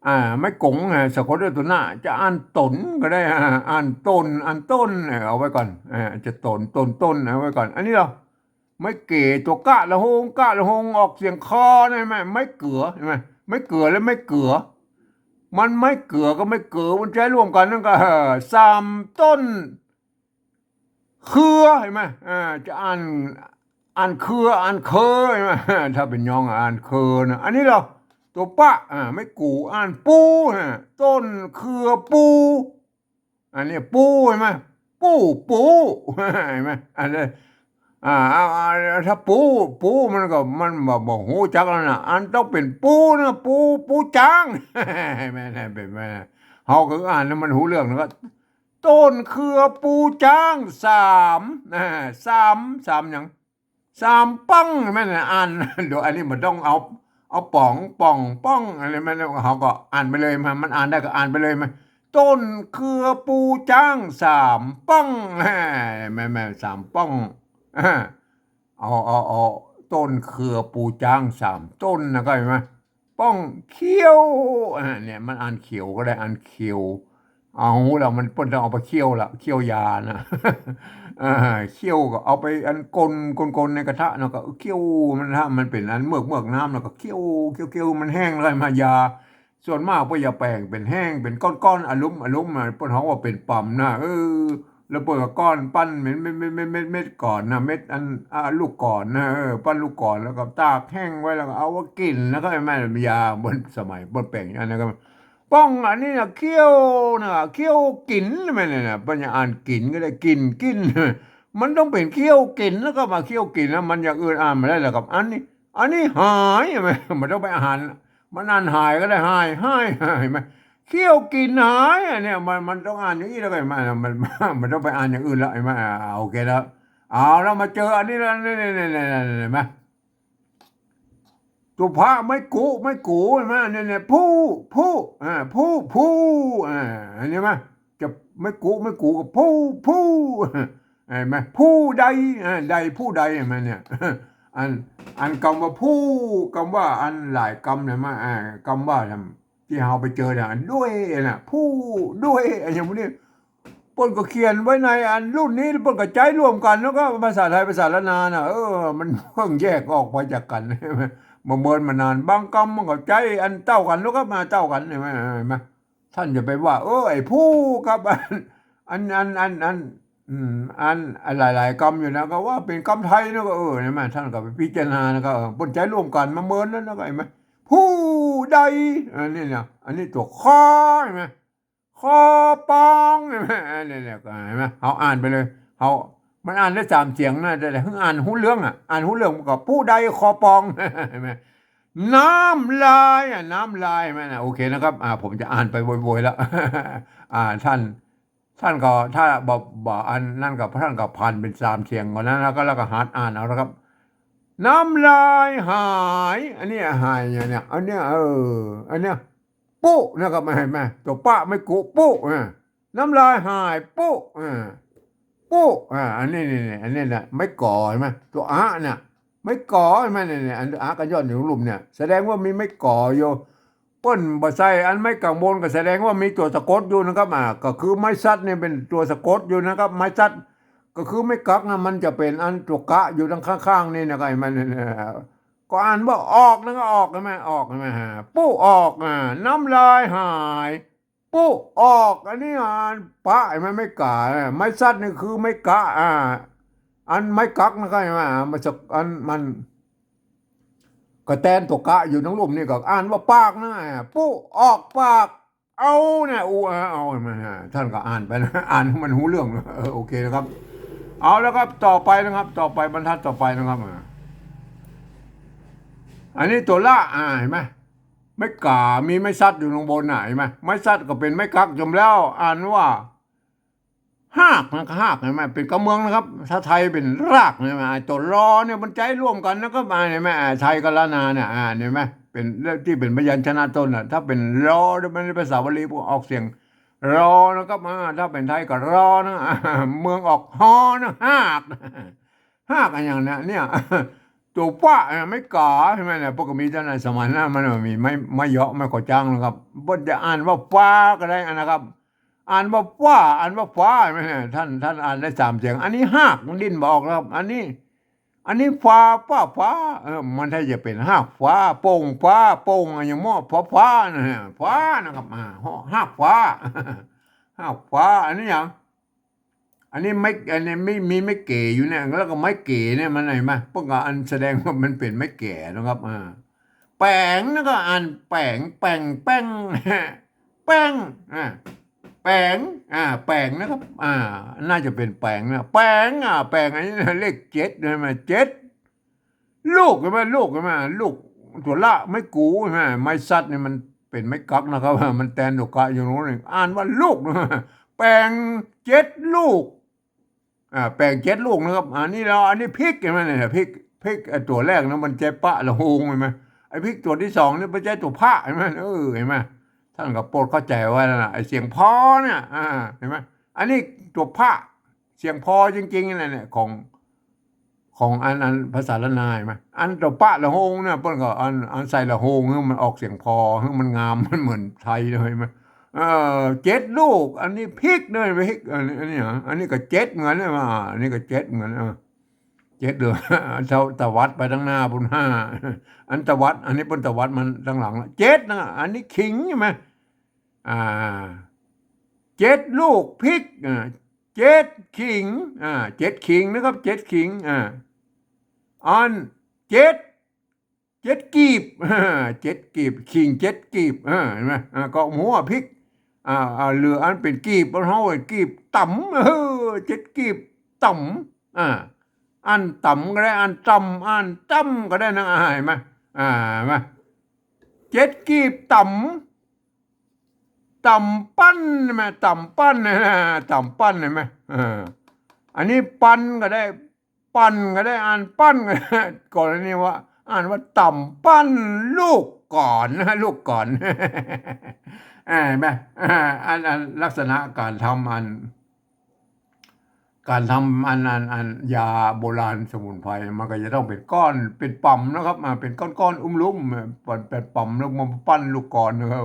อ่า ไม้ก๋ง อ่า สะกดด้วยตั๋วนะ จะอ่านต๋นก็ได้ อ่า อ่านต้น อ่านต้น เออ เอาไว้ก่อน อ่า จะต๋น ต้น ต้น เอาไว้ก่อน อันนี้เหรอ ไม้เก๋ ตั๋วกะละหง กะละหง ออกเสียงคอ หันก่อ ไม้เก๋อ หันก่อ ไม้เก๋อและไม้เก๋อ มันไม้เก๋อกับไม้เก๋อ มันใจ๊ร่วมกั๋นนั่นก็ เออ สามต้น เครือ หันก่อ อ่า จะอ่าน อ่านเครือ อ่านเคอ หันก่อ ถ้าเป๋นยองอ่านเคอนะ อันนี้เหรอ ตั๋วปะ อ่า ไม้กู อ่านปู ฮะ ต้นเครือปู อันนี้ปู หันก่อ ปู ปู หันก่อ อันนี้ อ่า เอา เอา ถ้าปู ปูมันก็ มันบ่ บ่ฮู้จักแล้วนะ อันต้องเป๋นปูนะ ปู ปูจ๊าง หันก่อ เป๋น หันก่อ เฮาก็อ่านแล้วมันฮู้เรื่องนะ ก็ ต้นเครือปูจ๊างสาม อ่า สาม สามหยัง สามป้อง หันก่อ อ่าน เดี๋ยวอันนี้มันต้องเอา เอาป๋อง ป่อง ป้อง อันนี้มัน เฮาก็อ่านไปเลย มัน มันอ่านได้ก็อ่านไปเลย มัน ต้นเครือปูจ๊างสามป้อง แม่น แม่น สามป้อง เอา เอา เอา ต้นเครือปูจ๊างสามต้นนะ เข้าใจ๋ไหม ป้องเขี้ยว อ่า เนี่ย มันอ่านเขียวก็ได้ อ่านเขียว เอาละ มันเปิ้นต้องเอาไปเคี่ยวละ เคี่ยวยานะ อ่า เคี่ยวก็เอาไปอันคน คน คนในกระทะเนาะ ก็เคี่ยวมัน ถ้ามันเป๋นอันเมือก เมือกน้ำ แล้วก็เคี่ยว เคี่ยว เคี่ยว มันแห้งแล้วมายา ส่วนมากเปิ้นจะแป๋งเป๋นแห้ง เป๋นก้อนๆ อะลุม อะลุม อ่ะ เปิ้นฮ้องว่าเป๋นป๋ำนะ เออ แล้วเปิ้นก็ก้อนปั้นเม็ด เม็ด เม็ด เม็ด เม็ด เม็ดก่อนนะ เม็ดอัน อ่า ลูกก่อนนะ เออ ปั้นลูกก่อน แล้วก็ตากแห้งไว้ แล้วก็เอามากิ๋น แล้วก็ไอ้แม่ยาเปิ้นสมัยเปิ้นแป๋งอันนั้นก็ ป้องอันนี้นะ เขี้ยวนะ เขี้ยวกิ๋น แม่นน่ะ เปิ้นจะอ่านกิ๋นก็ได้ กิ๋น กิ๋น มันต้องเป๋นเขี้ยวกิ๋น แล้วก็มาเขี้ยวกิ๋นนะ มันอย่างอื่นอ่านบ่ได้แล้วครับ อันนี้ อันนี้หาย มันต้องไปอ่าน มันอ่านหายก็ได้ หาย หาย หายไหม เขี้ยวกิ๋นหาย อันเนี้ย มัน มันต้องอ่านอย่างนี้แล้วก็ มัน มัน มันต้องไปอ่านอย่างอื่นแล้ว เห็นไหม อ่า โอเคแล้ว เอาแล้ว มาเจออันนี้แล้ว นี่ นี่ นี่ นี่ นี่ เห็นไหม ตัวพระไม้กุ ไม้กุ หันก่อ เนี่ย เนี่ย ผู้ ผู้ อ่า ผู้ ผู้ อ่า หันก่อ จะไม้กุ ไม้กุ ก็ผู้ ผู้ หันก่อ ผู้ใด อ่า ใด ผู้ใด หันก่อ เนี่ย อัน อันกำว่าผู้ กำว่าอันหลายกำเนี่ยมา อ่า กำว่า ตี้เฮาไปเจอเนี่ย ด้วยน่ะ ผู้ด้วย อันอย่างนี้ เปิ้นก็เขียนไว้ในอันรุ่นนี้ เปิ้นก็ใจ๊ร่วมกั๋น แล้วก็ภาษาไทย ภาษาล้านนาน่ะ เออ มันเพิ่งแยกออกไปจากกั๋น บ่เหมือนมานาน บางกำมันก็ใจ๊อันเต้ากั๋น แล้วก็มาเต้ากั๋น หันก่อ หันก่อ ต้านจะไปว่า เออ ไอ้ผู้กับอัน อัน อัน อัน อัน อืม อัน อันหลายๆ กำอยู่นะ ก็ว่าเป๋นกำไทยนะ ก็ เออ หันก่อ ต้านก็ไปพิจารณานะ ก็ เออ เปิ้นใจ๊ร่วมกั๋นมาเมินนั้นนะ ก็ หันก่อ ผู้ใด อันนี้เนี่ย อันนี้ตั๋วคอ หันก่อ คอปอง หันก่อ เนี่ย เนี่ย ก็หันก่อ เฮาอ่านไปเลย เฮา มันอ่านได้สามเสียงนะ แต่ แต่หื้ออ่านฮู้เรื่องอ่ะ อ่านฮู้เรื่องมันก็ผู้ใดคอปอง หันก่อ น้ำลายอ่ะ น้ำลาย หันก่อ นะ โอเคนะครับ อ่า ผมจะอ่านไปโวยๆ แล้ว อ่า ต้าน ต้านก็ ถ้าบ่ บ่อันนั้นก็ ต้านก็ผ่านเป๋นสามเสียงก่อนนะ แล้วก็ แล้วก็หัดอ่านเอานะครับ น้ำลายหาย อันนี้หายอย่างเนี้ย อันเนี้ย เออ อันเนี้ย ปุ๊นะครับ หันก่อ ตั๋วปะไม้กุ ปุ๊ อ่า น้ำลายหาย ปุ๊ อ่า ปุ๊ อ่า อันนี้ นี่ นี่ อันนี้นะ ไม้ก๋อ หันก่อ ตั๋วอะเนี่ย ไม้ก๋อ หันก่อ เนี่ย เนี่ย อันอะก็ย่ออยู่ลุ่มเนี่ย แสดงว่ามีไม้ก๋ออยู่ เปิ้นบ่ใส่อันไม้ก๋างบน ก็แสดงว่ามีตั๋วสะกดอยู่นะครับ อ่า ก็คือไม้สัตว์เนี่ยเป๋นตั๋วสะกดอยู่นะครับ ไม้สัตว์ ก็คือไม้กั๊กนะ มันจะเป๋นอันตั๋วกะอยู่ตางข้างๆ นี่นะครับ หันก่อ เนี่ย ก็อ่านว่าออกนะ ก็ออก หันก่อ ออก หันก่อ ฮะ ปุ๊ออก อ่า น้ำลายหาย ปุ๊ออก อันนี้อ่านปะ หันก่อ ไม้ก๋า ไม้สัตว์นี่คือไม้กะ อ่า อันไม้กั๊กนะครับ หันก่อ มันสัก อันมัน ก็แตนตั๋วกะอยู่ตางลุ่มนี่ก็อ่านว่าปากนะ ปุ๊ออกปาก เอาเนี่ย อูอาเอา หันก่อ ต้านก็อ่านไปนะ อ่านหื้อมันฮู้เรื่อง เออ โอเคนะครับ เอาแล้วครับ ต่อไปนะครับ ต่อไป บรรทัดต่อไปนะครับ อ่า อันนี้ตั๋วละ อ่า หันก่อ ไม้ก๋า มีไม้สัตว์อยู่ตางบนน่ะ หันก่อ ไม้สัตว์ก็เป๋นไม้กั๊กจ๋ำแล้ว อ่านว่า ฮากนะ ฮาก หันก่อ เป๋นกำเมืองนะครับ ถ้าไทยเป๋นราก หันก่อ ไอ้ตั๋วรอเนี่ยมันใจ๊ร่วมกั๋นนะครับ อ่า หันก่อ อ่า ไทยกับล้านนาเนี่ย อ่า หันก่อ เป๋นเรื่องตี้เป๋นพยัญชนะต้นน่ะ ถ้าเป๋นรอเนี่ย มันภาษาบาลีพวกออกเสียงรอนะครับ อ่า ถ้าเป๋นไทยก็รอนะ อ่า เมืองออกฮอนะ ฮาก ฮากอันอย่างเนี้ย เนี่ย ตั๋วปะ อ่ะ ไม้ก๋า หันก่อ เนี่ย ปกติมีเต้าในสมัยนั้นมันมีไม้ ไม้เยาะ ไม้ก่อจ๊างนะครับ เปิ้นจะอ่านว่าฟ้าก็ได้นะครับ อ่านว่าฟ้า อ่านว่าฟ้า หันก่อ เนี่ย ต้าน ต้านอ่านได้สามเสียง อันนี้ฮาก มันดิ้นบ่ออกแล้วครับ อันนี้ อันนี้ฟ้า ฟ้า ฟ้า เออ มันถ้าจะเป๋นฮากฟ้า โป่งฟ้า โป่งอะหยังหม้อ ฟ้า ฟ้านะฮะ ฟ้านะครับ อ่า ฮากฟ้า ฮากฟ้า อันนี้หยัง อันนี้ไม้ อันนี้มี มีไม้เก๋อยู่เนี่ย แล้วก็ไม้เก๋เนี่ยมันหันก่อ เปิ้นก็อันแสดงว่ามันเป๋นไม้เก๋นะครับ อ่า แป๋งนะ ก็อ่านแป๋ง แป๋ง แป้ง แป้ง อ่า แป๋ง อ่า แป๋งนะครับ อ่า น่าจะเป๋นแป๋งนะ แป๋ง อ่า แป๋ง อันนี้นะ เลขเจ็ด หันก่อ เจ็ด ลูก หันก่อ ลูก หันก่อ ลูก ตั๋วละ ไม้กู หันก่อ ไม้สัตว์นี่มันเป๋นไม้กั๊กนะครับ มันแตนตั๋วกะอยู่ตางนู้น อ่านว่าลูก หันก่อ แป๋งเจ็ดลูก อ่า แป๋งเจ็ดลูกนะครับ อันนี้แล้ว อันนี้พริก หันก่อ เนี่ย พริก พริก ไอ้ตั๋วแรกนะ มันใจ๊ปะละโฮง หันก่อ ไอ้พริกตั๋วตี้สองนี่มันใจ๊ตั๋วพะ หันก่อ เออ หันก่อ ต้านก็โปรดเข้าใจ๋ไว้นะ ไอ้เสียงพอเนี่ย อ่า หันก่อ อันนี้ตั๋วพะ เสียงพอจริงๆ นั่นแหละ ของ ของอัน อันภาษาล้านนา หันก่อ อันตั๋วปะละโฮงเนี่ย เปิ้นก็อัน อันใส่ละโฮง หื้อมันออกเสียงพอ หื้อมันงาม มันเหมือนไทยเลย หันก่อ เออ เจ็ดลูก อันนี้พริกเนี่ย พริก อันนี้ อันนี้หรอ อันนี้ก็เจ็ดเหมือนกันนะ อันนี้ก็เจ็ดเหมือนกัน เออ เจ็ดเลย ตะ ตวัดไปตางหน้าปู้นห้า อันตวัด อันนี้เปิ้นตวัดมาตางหลังละ เจ็ดนะ อันนี้ขิงหันก่อ อ่า เจ็ดลูกพริก อ่า เจ็ดขิง อ่า เจ็ดขิงนะครับ เจ็ดขิง อ่า อันเจ็ด เจ็ดกีบ เจ็ดกีบ ขิงเจ็ดกีบ อ่า หันก่อ อ่า ก็หัวพริก อ่า อ่า เหลืออันเป๋นกีบ เฮากีบต๋ำ เออ เจ็ดกีบต๋ำ อ่า อันต๋ำก็ได้ อันต๋ำ อันต๋ำก็ได้นะ อ่า หันก่อ อ่า หันก่อ เจ็ดกีบต๋ำ ต๋ำปั้น หันก่อ ต๋ำปั้นนะ ต๋ำปั้น หันก่อ เออ อันนี้ปันก็ได้ ปั่นก็ได้ อันปั้นก็ได้ กรณีว่า อ่านว่าต่ำปั้นลูกก่อนนะ ลูกก่อน เห็นไหม อ่า อัน อันลักษณะก๋านทำอัน ก๋านทำอัน อัน อันยาโบราณสมุนไพร มันก็จะต้องเป๋นก้อน เป๋นป๋ำนะครับ อ่า เป๋นก้อนๆ อุ้มลุ่ม เป๋น เป๋นป๋ำแล้วมาปั้นลูกก่อนนะครับ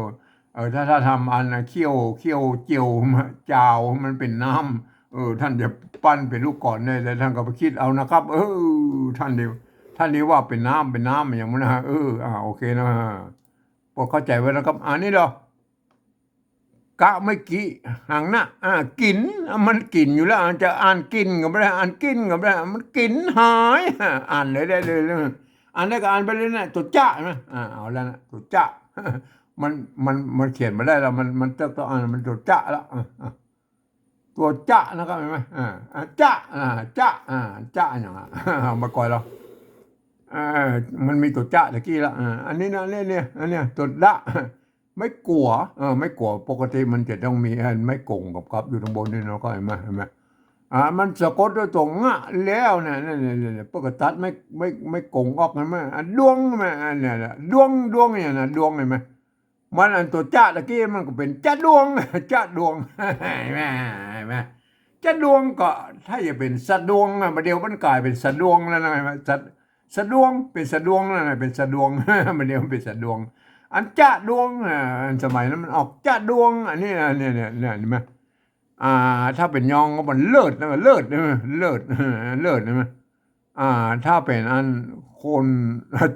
เออ ถ้า ถ้าทำอันเคี่ยว เคี่ยวเจียวมาจาวมันเป๋นน้ำ เออ ต้านจะปั้นเป๋นลูกก่อนได้ แล้วต้านก็ไปกึ๊ดเอานะครับ เออ ต้านเดียว ต้านเดียวว่าเป๋นน้ำ เป๋นน้ำอย่างนั้นนะ เออ อ่า โอเคนะ โปรดเข้าใจ๋ไว้นะครับ อันนี้เหรอ กะเมื่อกี้หังนะ อ่า กิ๋น อ่ะ มันกิ๋นอยู่แล้ว อาจจะอ่านกิ๋นก็บ่ได้ อ่านกิ๋นก็บ่ได้ มันกิ๋นหาย อ่า อ่านเลยได้เลยเลย อ่านได้ก็อ่านไปเลยนะ ตั๋วจะนะ อ่า เอาแล้วนะ ตั๋วจะ มัน มัน มันเขียนบ่ได้แล้ว มัน มันต้อง ต้องอ่าน มันตั๋วจะแล้ว อ่า อ่า ตั๋วจะนะครับ หันก่อ อ่า อ่า จะ อ่า จะ อ่า จะอย่างอ่ะ เอามาก่อนแล้ว เออ มันมีตั๋วจะตะกี้ละ อ่า อันนี้นะ เนี่ย เนี่ย อันเนี้ย ตั๋วดะ ไม้กั๋ว เออ ไม้กั๋ว ปกติมันจะต้องมี เออ ไม้ก๋งกับ กับอยู่ข้างบนนี่เนาะ ก็หันก่อ หันก่อ อ่า มันสะกดด้วยตั๋วงะแล้วเนี่ย เนี่ย เนี่ย เนี่ย เปิ้นก็ตัดไม้ ไม้ ไม้ก๋งออก หันก่อ อ่ะ ดวง หันก่อ อันเนี้ยแหละ ดวง ดวงเนี่ยนะ ดวง หันก่อ มันอันตั๋วจะตะกี้มันก็เป๋นจะดวง จะดวง หันก่อ หันก่อ จะดวงก็ถ้าจะเป๋นสะดวงอ่ะ บ่าเดี่ยวมันก๋ายเป๋นสะดวงแล้วนะ หันก่อ สะ สะดวง เป๋นสะดวงนั่นน่ะ เป๋นสะดวง บ่าเดี่ยวมันเป๋นสะดวง อันจะดวงอ่ะ อันสมัยนั้นมันออกจะดวง อันนี้ อันเนี้ย เนี่ย เนี่ย หันก่อ อ่า ถ้าเป๋นยองก็มันเลิศนะ เลิศนะ เลิศ เลิศ หันก่อ อ่า ถ้าเป๋นอันคน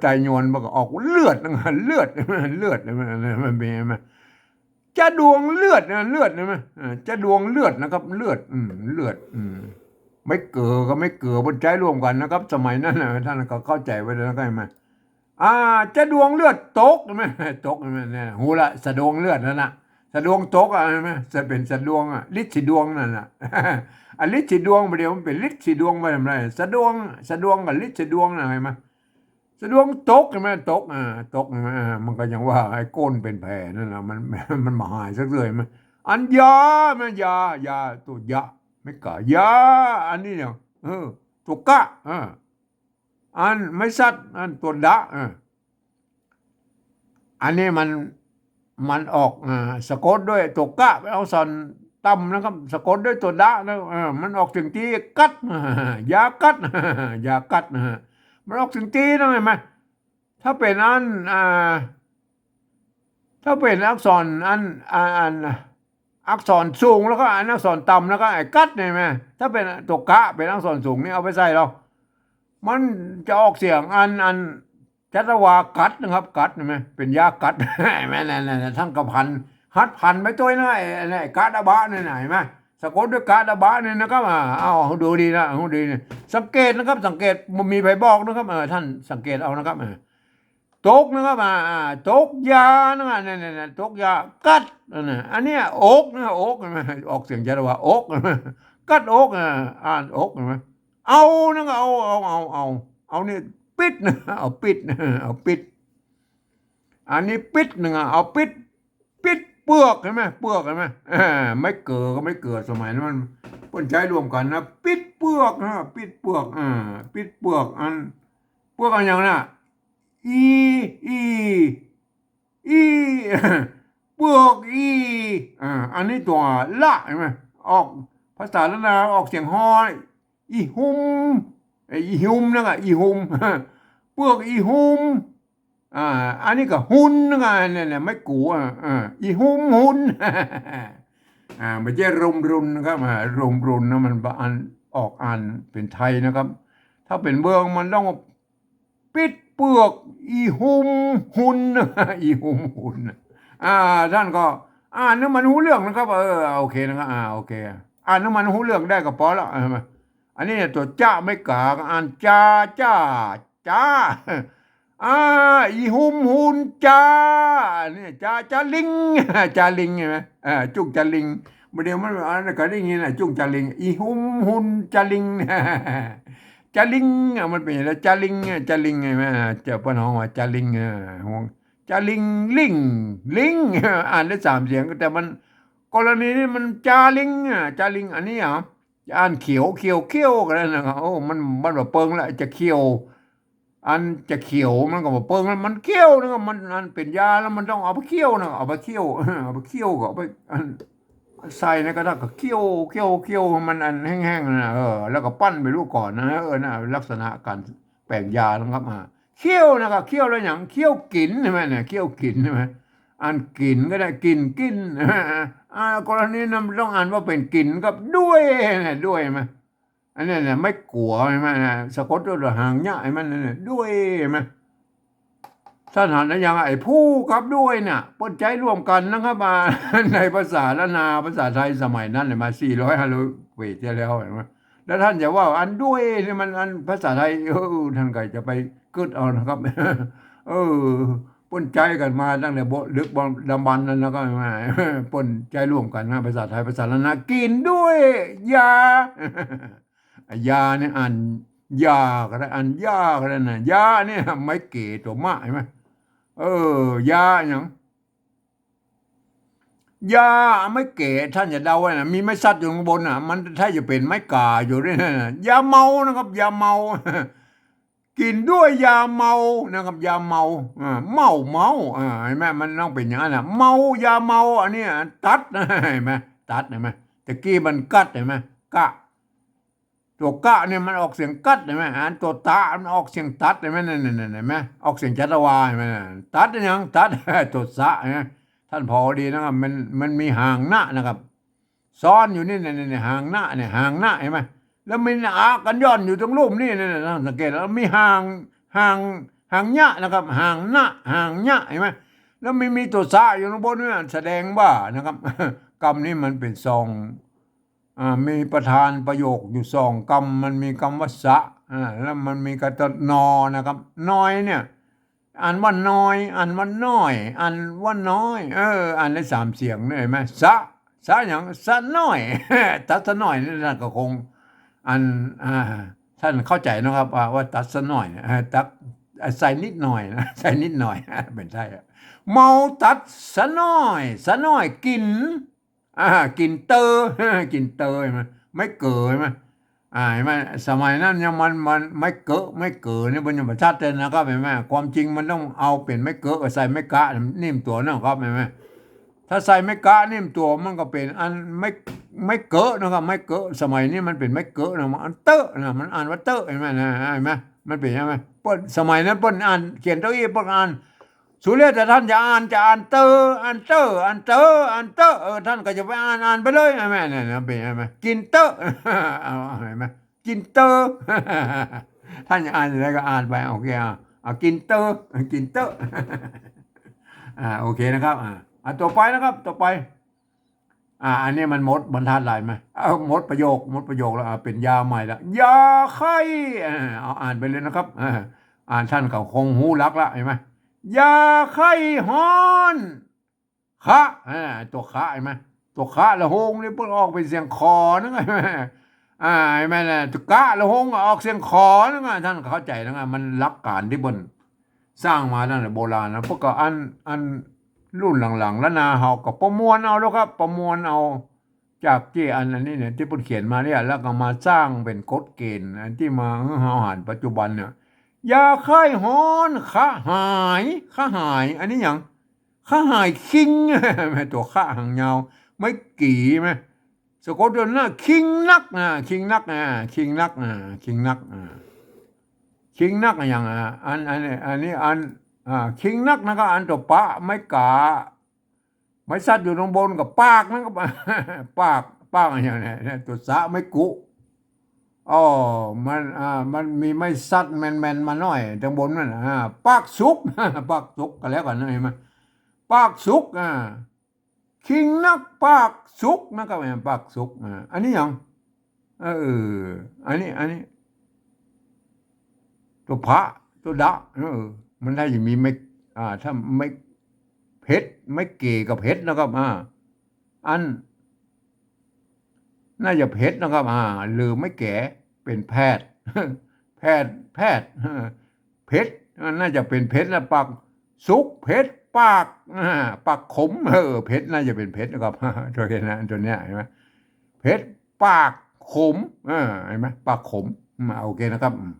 ไตยวนมันก็ออกเลือดนะ เลือด เลือด มันเป๋นไง จะดวงเลือดนะ เลือด หันก่อ อ่า จะดวงเลือดนะครับ เลือด อืม เลือด อืม ไม้เก๋อกับไม้เก๋อ เปิ้นใจ๊ร่วมกั๋นนะครับ สมัยนั้นน่ะ ต้านก็เข้าใจ๋ไว้แล้วนะครับ หันก่อ อ่า จะดวงเลือดตก หันก่อ ตก หันก่อ เนี่ย ฮู้ละ สะดวงเลือดนั่นน่ะ สะดวงตกอ่ะ หันก่อ จะเป๋นสะดวงอ่ะ ลิดสีดวงนั่นน่ะ อ่ะ ลิดสีดวง บ่าเดี่ยวมันเป๋นลิดสีดวงไปทำไม สะดวง สะดวงกับลิดสีดวงน่ะ หันก่อ สะดวงตก หันก่อ ตก อ่า ตก หันก่อ อ่า มันก็ยังว่าไอ้ก้นเป๋นแผลนั่นน่ะ มัน มันบ่หายสักเตื้อ หันก่อ อันยา หันก่อ ยา ยา ตั๋วยะ ไม้ก๋า ยา อันนี้เนี่ย เออ ตั๋วกะ อ่า อันไม้สัตว์ อันตั๋วดะ อ่า อันนี้มัน มันออก อ่า สะกดด้วยตั๋วกะ เป๋นอักษรต่ำนะครับ สะกดด้วยตั๋วดะนะ เออ มันออกเสียงตี้ กัด ยากัด ยากัด มันออกเสียงตี้นะ หันก่อ ถ้าเป๋นอัน อ่า ถ้าเป๋นอักษรอัน อ่า อัน อักษรสูงแล้วก็อันอักษรต่ำแล้วก็ไอ้กัด หันก่อ ถ้าเป๋นตั๋วกะเป๋นอักษรสูงนี่เอาไปใส่แล้ว มันจะออกเสียงอัน อัน จัตวากัดนะครับ กัด หันก่อ เป๋นยากัด หันก่อ นั่นๆๆ ต้านก็ผัน หัดผันไปตวยนะ ไอ้ ไอ้ ไอ้กะดะบะนี่นะ หันก่อ สะกดด้วยกะดะบะนี่นะครับ อ่า เอา เอาดูดีนะ เอาดูดีนะ สังเกตนะครับ สังเกต บ่มีใผบอกนะครับ เออ ต้านสังเกตเอานะครับ เออ ตกนะครับ อ่า อ่า ตกยานะครับ เนี่ยๆๆ ตกยา กัด อันน่ะ อันเนี้ย อกนะ อก หันก่อ ออกเสียงจัตวา อก กัดอก อ่า อ่านอก หันก่อ เอานะครับ เอา เอา เอา เอา เอานี่ ปิดนะ เอาปิด เอาปิด อันนี้ปิดนะครับ เอาปิด ปิดเปือก หันก่อ เปือก หันก่อ อ่า ไม้เก๋อกับไม้เก๋อ สมัยนั้นมัน เปิ้นใจ๊ร่วมกั๋นนะ ปิดเปือกนะ ปิดเปือก อ่า ปิดเปือก อัน เปือกอันหยังน่ะ อี อี อี เปือกอี อ่า อันนี้ตั๋วละ หันก่อ ออก ภาษาล้านนาออกเสียงฮอ อีฮุม เอ้ย อีฮุมนะครับ อีฮุม เปือกอีฮุม อ่า อันนี้ก็ฮุนนะครับ เนี่ยๆ ไม้กู๋ อ่า อ่า อีฮุมฮุน อ่า บ่ใจ้รมรุนนะครับ อ่า รมรุนนะ มันบ่อ่าน ออกอ่านเป๋นไทยนะครับ ถ้าเป๋นเมืองมันต้อง ปิดเปือก อีฮุมฮุน อีฮุมฮุน อ่า ต้านก็อ่านหื้อมันฮู้เรื่องนะครับ เออ โอเคนะครับ อ่า โอเค อ่านหื้อมันฮู้เรื่องได้ก็ปอละ เออ อันนี้ตั๋วจะไม้ก๋า ก็อ่านจา จ้า จ้า อ่า อีฮุมฮุนจา เนี่ย จา จาลิง จาลิง หันก่อ อ่า จุ้งจาลิง บ่าเดี่ยวมัน อันนั้นก็ได้ยินน่ะ จุ้งจาลิง อีฮุมฮุนจาลิง จาลิง อ่ะ มันเป๋นอย่างนั้น จาลิง อ่ะ จาลิง หันก่อ อ่า เจ้าเปิ้นฮ้องว่าจาลิง อ่า ฮ้องจาลิง ลิง ลิง อ่านได้สามเสียง แต่มัน กรณีนี้มันจาลิง อ่ะ จาลิง อันนี้อ่ะ จะอ่านเขียว เขียว เขี้ยวก็ได้นะครับ โอ้ มัน มันบ่เปิงละ จะเขียว อันจะเคี่ยวมันก็บ่เปิง มันเคี่ยวนะ มัน อันเป๋นยาแล้วมันต้องเอาไปเคี่ยวนะ เอาไปเคี่ยว เอาไปเคี่ยวก็เอาไป อัน ใส่ในกระทะก็เคี่ยว เคี่ยว เคี่ยว มันอันแห้งๆนะ เออ แล้วก็ปั้นไปลูกก่อนนะ เออ นะ ลักษณะการแป๋งยานะครับ อ่า เคี่ยวนะครับ เคี่ยวแล้วหยัง เคี่ยวกิ๋นใช่ไหมเนี่ย เคี่ยวกิ๋นใช่ไหม อันกิ๋นก็ได้ กิ๋น กิ๋น อ่า กรณีนั้นต้องอ่านว่าเป๋นกิ๋นกับด้วยนะ ด้วยไหม อันนี้เนี่ย ไม้กั๋วใช่ไหมนะ สะกดด้วยหางเยาะ ไอ้มันนั่นน่ะ ด้วยใช่ไหม ท่านหันแล้วยัง ไอ้ผู้กับด้วยน่ะ เปิ้นใจ๊ร่วมกั๋นนะครับ อ่า ในภาษาล้านนา ภาษาไทยสมัยนั้นเนี่ย มาสี่ร้อยห้าร้อยปี๋ตี้แล้ว หันไหม แล้วท่านจะว่าอันด้วยนี่มันอันภาษาไทย เออ ท่านก็จะไปกึ๊ดเอานะครับ เออ เปิ้นใจ๊กั๋นมาตั้งแต่โบ ดึกดำบรรพ์นั้นแล้วก็มา เปิ้นใจ๊ร่วมกั๋นนะ ภาษาไทย ภาษาล้านนา กิ๋นด้วยยา ยาเนี่ยอ่านยาก็ได้ อ่านยาก็ได้นะ ยาเนี่ยไม้เก๋ตั๋วมะใช่ไหม เออ ยาหยัง ยาไม้เก๋ ท่านจะเดาไว้นะ มีไม้สัตว์อยู่ข้างบนน่ะ มันถ้าจะเป๋นไม้ก๋าอยู่ด้วยนะ ยาเมานะครับ ยาเมา กิ๋นด้วยยาเมานะครับ ยาเมา อ่า เมา เมา อ่า เห็นไหม มันต้องเป๋นอย่างนั้นน่ะ เมา ยาเมา อันนี้ตัดนะ เห็นไหม ตัด เห็นไหม ตะกี้มันกัด เห็นไหม กะ ตั๋วกะเนี่ยมันออกเสียงกัด เห็นไหม อันตั๋วตะมันออกเสียงตัด เห็นไหม นั่นๆๆ เห็นไหม ออกเสียงจัตวา เห็นไหม ตัดหยัง ตัด ตั๋วสะ เห็นไหม ท่านผ่อดีนะครับ มัน มันมีหางนะนะครับ ซ่อนอยู่นี่ นี่ นี่ นี่ หางนะเนี่ย หางนะ เห็นไหม แล้วมีอะกั๋นย่อนอยู่ตรงลุ่มนี่ นี่ นี่ ท่านสังเกตแล้ว มีหาง หาง หางเยาะนะครับ หางนะ หางเยาะ เห็นไหม แล้วมี มีตั๋วสะอยู่ข้างบนนี่ แสดงว่านะครับ กำนี้มันเป๋นสอง อ่า มีประธานประโยคอยู่สองกำ มันมีกำว่าสะ อ่า แล้วมันมีกำว่านอนะครับ น้อยเนี่ย อ่านว่านอย อ่านว่าน้อย อ่านว่าน้อย เออ อ่านได้สามเสียงเนี่ย เห็นไหม สะ สะหยัง สะน้อย ตัดสะน้อยนี่ท่านก็คง อัน อ่า ท่านเข้าใจ๋นะครับ ว่า ว่าตัดสะน้อยเนี่ย เออ ตัด อ่า ใส่นิดหน่อยนะ ใส่นิดหน่อย เป๋นใช่อะ เมาตัดสะน้อย สะน้อยกิ๋น อ่า กิ๋นเตอ กิ๋นเตอ เห็นไหม ไม้เก๋อ เห็นไหม อ่า เห็นไหม สมัยนั้นยังมัน มัน ไม้เก๋อ ไม้เก๋อเนี่ย เปิ้นยังบ่ชัดเลยนะครับ เห็นไหม ความจริงมันต้องเอาเป๋นไม้เก๋อ ใส่ไม้กะ นิ่มตั๋วนะครับ เห็นไหม ถ้าใส่ไม้กะ นิ่มตั๋ว มันก็เป๋นอันไม้ ไม้เก๋อนะครับ ไม้เก๋อ สมัยนี้มันเป๋นไม้เก๋อนะ มันอันเต๊อะนะ มันอ่านว่าเต๊อะ เห็นไหมนะ เห็นไหม มันเป๋น เห็นไหม เปิ้น สมัยนั้นเปิ้นอ่าน เขียนเต๊อะอี้ เปิ้นอ่าน สุดแล้วแต่ท่านจะอ่าน จะอ่านเตอ อ่านเตอ อ่านเตอ อ่านเตอ เออ ท่านก็จะไปอ่าน อ่านไปเลย เห็นไหม เนี่ย เนี่ย เป๋น เห็นไหม กิ๋นเต๊อะ เอา เห็นไหม กิ๋นเต๊อะ ท่านจะอ่านอย่างไรก็อ่านไป โอเค อ่ะ อ่ะ กิ๋นเต๊อะ กิ๋นเต๊อะ อ่า โอเคนะครับ อ่า อ่ะ ต่อไปนะครับ ต่อไป อ่า อันนี้มันหมดบรรทัดลายไหม เอ้า หมดประโยค หมดประโยคแล้ว อ่า เป๋นยาใหม่ละ ยาไข้ อ่า เอาอ่านไปเลยนะครับ อ่า อ่านท่านก็คงฮู้หลักละ เห็นไหม ยาไข้ฮ้อน คะ อ่า ตั๋วคะ เห็นไหม ตั๋วคะละโฮงนี่เปิ้นออกเป๋นเสียงขอนะ อ่า เห็นไหมนะ ตั๋วกะละโฮงออกเสียงขอนะ ท่านเข้าใจ๋นะ มันหลักก๋านตี้เปิ้นสร้างมาตั้งแต่โบราณนะ เปิ้นก็อัน อันรุ่นหลังๆ แล้วนะ เฮาก็ประมวลเอาแล้วครับ ประมวลเอาจากตี้อัน อันนี้เนี่ย ตี้เปิ้นเขียนมาเนี่ย แล้วก็มาสร้างเป๋นกฎเก๋ณฑ์ อันตี้มาหื้อเฮาหันปัจจุบันเนี่ย ยาไข้ฮ้อน คะหาย คะหาย อันนี้หยัง คะหายคิง ตั๋วคะหางยาว ไม้กี่ไหม สะกดด้วยนะ คิงนักนะ คิงนักนะ คิงนักนะ คิงนักนะ คิงนักอะหยังอะ อัน อันนี้ อันนี้ อัน อ่า คิงนักนะก็อันตั๋วปะ ไม้กา ไม้สัตว์อยู่ข้างบนก็ปากนะก็ ปาก ปากอะหยังเนี่ย เนี่ย ตั๋วสะ ไม้กุ อ๋อ มัน อ่า มันมีไม้สัตว์แมนๆ มาหน้อย ข้างบนนั่นน่ะ อ่า ปากสุก ปากสุกก็แล้วกั๋นนะ เห็นไหม ปากสุก อ่า คิงนักปากสุกนะครับ ปากสุก อ่า อันนี้หยัง เออ อันนี้ อันนี้ ตั๋วพะ ตั๋วดะ เออ มันได้อย่างมีไม้ อ่า ถ้าไม้ เพชร ไม้เก๋กับเพชรนะครับ อ่า อัน น่าจะเพชรนะครับ อ่า หรือไม้แก๋ เป๋นแผด แผด แผด เพชร น่าจะเป๋นเพชรนะ ปากสุก เพชร ปาก อ่า ปากขม เออ เพชร น่าจะเป๋นเพชรนะครับ ตั๋วเนี้ยนะ ตั๋วเนี้ย เห็นไหม เพชร ปากขม เออ เห็นไหม ปากขม อืม โอเคนะครับ อืม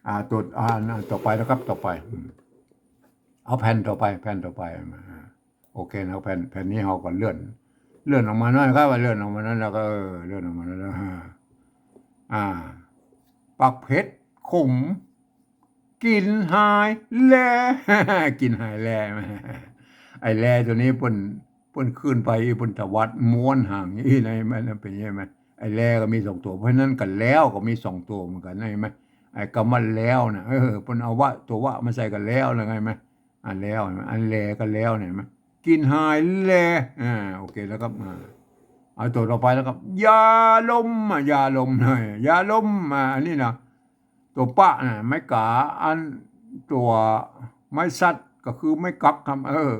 อ่า ตัว อ่า อันต่อไปนะครับ ต่อไป อืม เอาแผ่นต่อไป แผ่นต่อไปมา อ่า โอเคนะ แผ่น แผ่นนี้เฮาก็เลื่อน เลื่อนออกมาหน่อยครับ เลื่อนออกมาหน่อยแล้วก็ เออ เลื่อนออกมาหน่อยแล้ว อ่า อ่า ปักเผ็ดขม กลิ่นหายแล กลิ่นหายแล ไอ้แลตัวนี้เปิ้น เปิ้นขึ้นไป เปิ้นตวัดม้วนหางอี้นะ มันเป๋นใช่ไหม ไอ้แลก็มีสองตัว เพราะฉะนั้นกับแล้วก็มีสองตัวเหมือนกั๋นนะ เห็นไหม ไอ้กำว่าแล้วนะ เออ เปิ้นเอาวะ ตัววะมาใส่กับแล้วนะ เห็นไหม อันแล้ว อันแลกับแล้วเนี่ย เห็นไหม กลิ่นหายแล อ่า โอเค แล้วก็ อ่า เอาตัวต่อไปแล้วก็ ยาลม อ่ะ ยาลม เฮ้ย ยาลม อ่ะ อันนี้นะ ตัวปะนะ ไม้ก๋า อันตัวไม้สัตว์ก็คือไม้กั๊กครับ เออ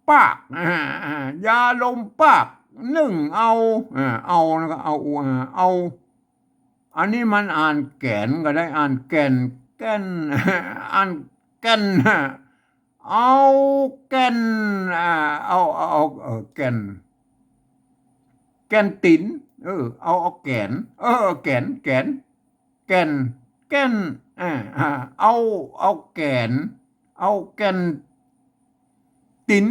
ปาก อ่า อ่า ยาลมปาก นึ่งเอา อ่า เอา แล้วก็เอา อ่า เอา อันนี้มันอ่านแก๋นก็ได้ อ่านแก่น แก่น อ่านแก่น เอาแก่น อ่า เอา เอา เอา เออ แก่น แก่นตี๋น เออ เอา เอาแก๋น เออ แก๋น แก๋น แก่น แก่น อ่า อ่า เอา เอาแก๋น เอาแก่นตี๋น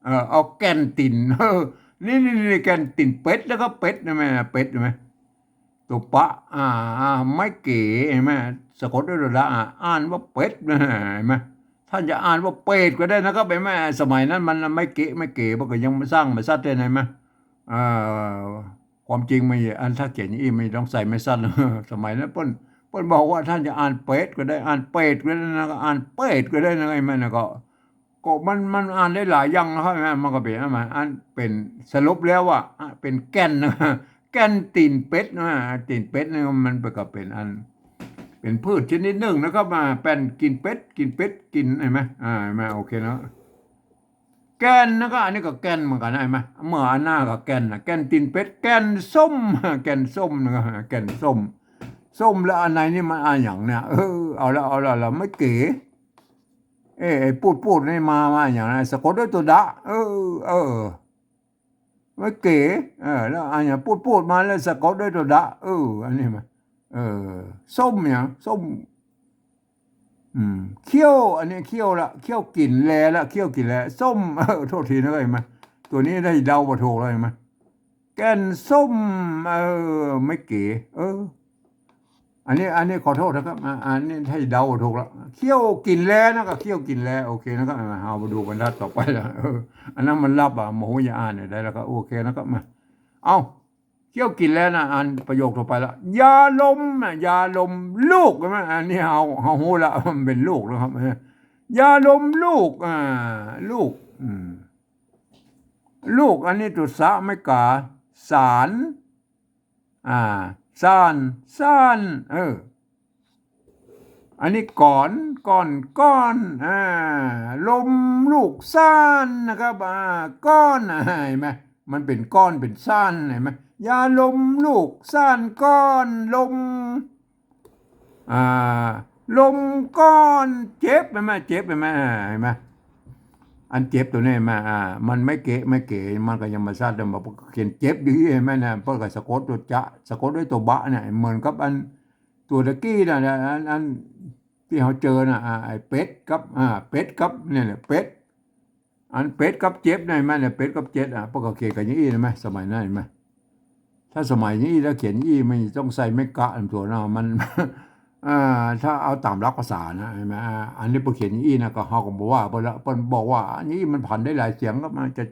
เออ เอาแก่นตี๋น เออ นี่ นี่ นี่ แก่นตี๋นเป็ด แล้วก็เป็ดนะแม่ เป็ด เห็นไหม ตัวปะ อ่า อ่า ไม้เก๋ เห็นไหม สะกดด้วยตัวดะ อ่ะ อ่านว่าเป็ดนะ เห็นไหม ท่านจะอ่านว่าเป็ดก็ได้นะครับ เห็นไหม สมัยนั้นมันไม้เก๋ ไม้เก๋ มันก็ยังสร้างไม้สัตว์ได้ เห็นไหม เอ่อ ความจริงมัน อันถ้าเขียนอย่างอี้มันต้องใส่ไม้สัตว์ สมัยนั้นเปิ้น เปิ้นบอกว่าท่านจะอ่านเป็ดก็ได้ อ่านเป็ดก็ได้นะ ก็อ่านเป็ดก็ได้นะ ไอ้มันนะ ก็ ก็มัน มันอ่านได้หลายอย่างนะครับ มันก็เป๋นอัน มันอันเป๋นสรุปแล้วว่า อ่ะ เป๋นแก่นนะ แก่นตี๋นเป็ดนะ ตี๋นเป็ดนี่มันก็เป๋นอัน เป๋นพืชชนิดนึ่งนะครับ อ่า แก่นตี๋นเป็ด ตี๋นเป็ดตี๋น เห็นไหม อ่า เห็นไหม โอเคนะ แก่นนะครับ อันนี้ก็แก่นเหมือนกั๋นนะ เห็นไหม เมื่ออันหน้าก็แก่นนะ แก่นตี๋นเป็ด แก่นส้ม แก่นส้มนะครับ แก่นส้ม ส้มแล้วอันในนี่มันอ่านอย่างเนี่ย เออ เอาละ เอาละ เอาละ ไม้เก๋ เอ้ย ไอ้ปูดปูดนี่มา มาอย่างนั้น สะกดด้วยตัวดะ เออ เออ ไม้เก๋ เออ แล้วอันอย่างปูดปูดมาแล้วสะกดด้วยตัวดะ เออ อันนี้มา เออ ส้มอย่าง ส้ม อืม เขี้ยว อันนี้เขี้ยวละ เขี้ยวตี๋นแลละ เขี้ยวตี๋นแล ส้ม เออ โทษทีนะ เห็นไหม ตัวนี้ถ้าเดาบ่ถูกแล้ว เห็นไหม แก่นส้ม เออ ไม้เก๋ เออ อันนี้ อันนี้ขอโทษนะครับ อ่า อันนี้ถ้าเดาบ่ถูกแล้ว เขี้ยวตี๋นแลนะ ก็เขี้ยวตี๋นแล โอเคนะครับ อ่า เอามาดูบรรทัดต่อไปละ เออ อันนั้นมันลับอ่ะ บ่ฮู้จะอ่านได้แล้ว ก็โอเคนะครับ มา เอ้า เขี้ยวตี๋นแลนะ อ่านประโยคต่อไปละ ยาลมนะ ยาลมลูก เห็นไหม อันนี้เฮา เฮาฮู้ละ มันเป๋นลูกนะครับ เออ ยาลมลูก อ่า ลูก อืม ลูก อันนี้ตัวสะไม้ก๋า สาน อ่า ซ่าน ซ่าน เออ อันนี้ก๋อน ก๋อน ก้อน อ่า ลมลูกซ่านนะครับ อ่า ก้อน อ่า เห็นไหม มันเป๋นก้อน เป๋นซ่าน เห็นไหม ยาลมลูกซ่านก้อน ลม อ่า ลมก้อนเจ็บ เห็นไหม เจ็บ เห็นไหม อ่า เห็นไหม อันเจ็บตัวนี้ เห็นไหม อ่า มันไม้เก๋ ไม้เก๋ มันก็ยังบ่ซัดเลย มันเขียนเจ็บอยู่ เห็นไหมนะ เปิ้นก็สะกดตัวจะ สะกดด้วยตัวบะเนี่ย เหมือนกับอัน ตัวตะกี้น่ะ อัน อัน ตี้เฮาเจอน่ะ อ่า ไอ้เป็ดกับ อ่า เป็ดกับ เนี่ยแหละ เป็ด อันเป็ดกับเจ็บน่ะ เห็นไหมเนี่ย เป็ดกับเจ็บ อ่ะ เปิ้นก็เขียนกั๋นอย่างอี้ เห็นไหม สมัยนั้น เห็นไหม ถ้าสมัยนี้ถ้าเขียนอี้มันต้องใส่ไม้กะอันตัวเนาะ มัน อ่า ถ้าเอาต๋ามหลักภาษานะ เห็นไหม อ่า อันนี้เปิ้นเขียนอี้นะ ก็เฮาก็บ่ว่าเปิ้นละ เปิ้นบอกว่าอันนี้มันผันได้หลายเสียงครับ มันจะ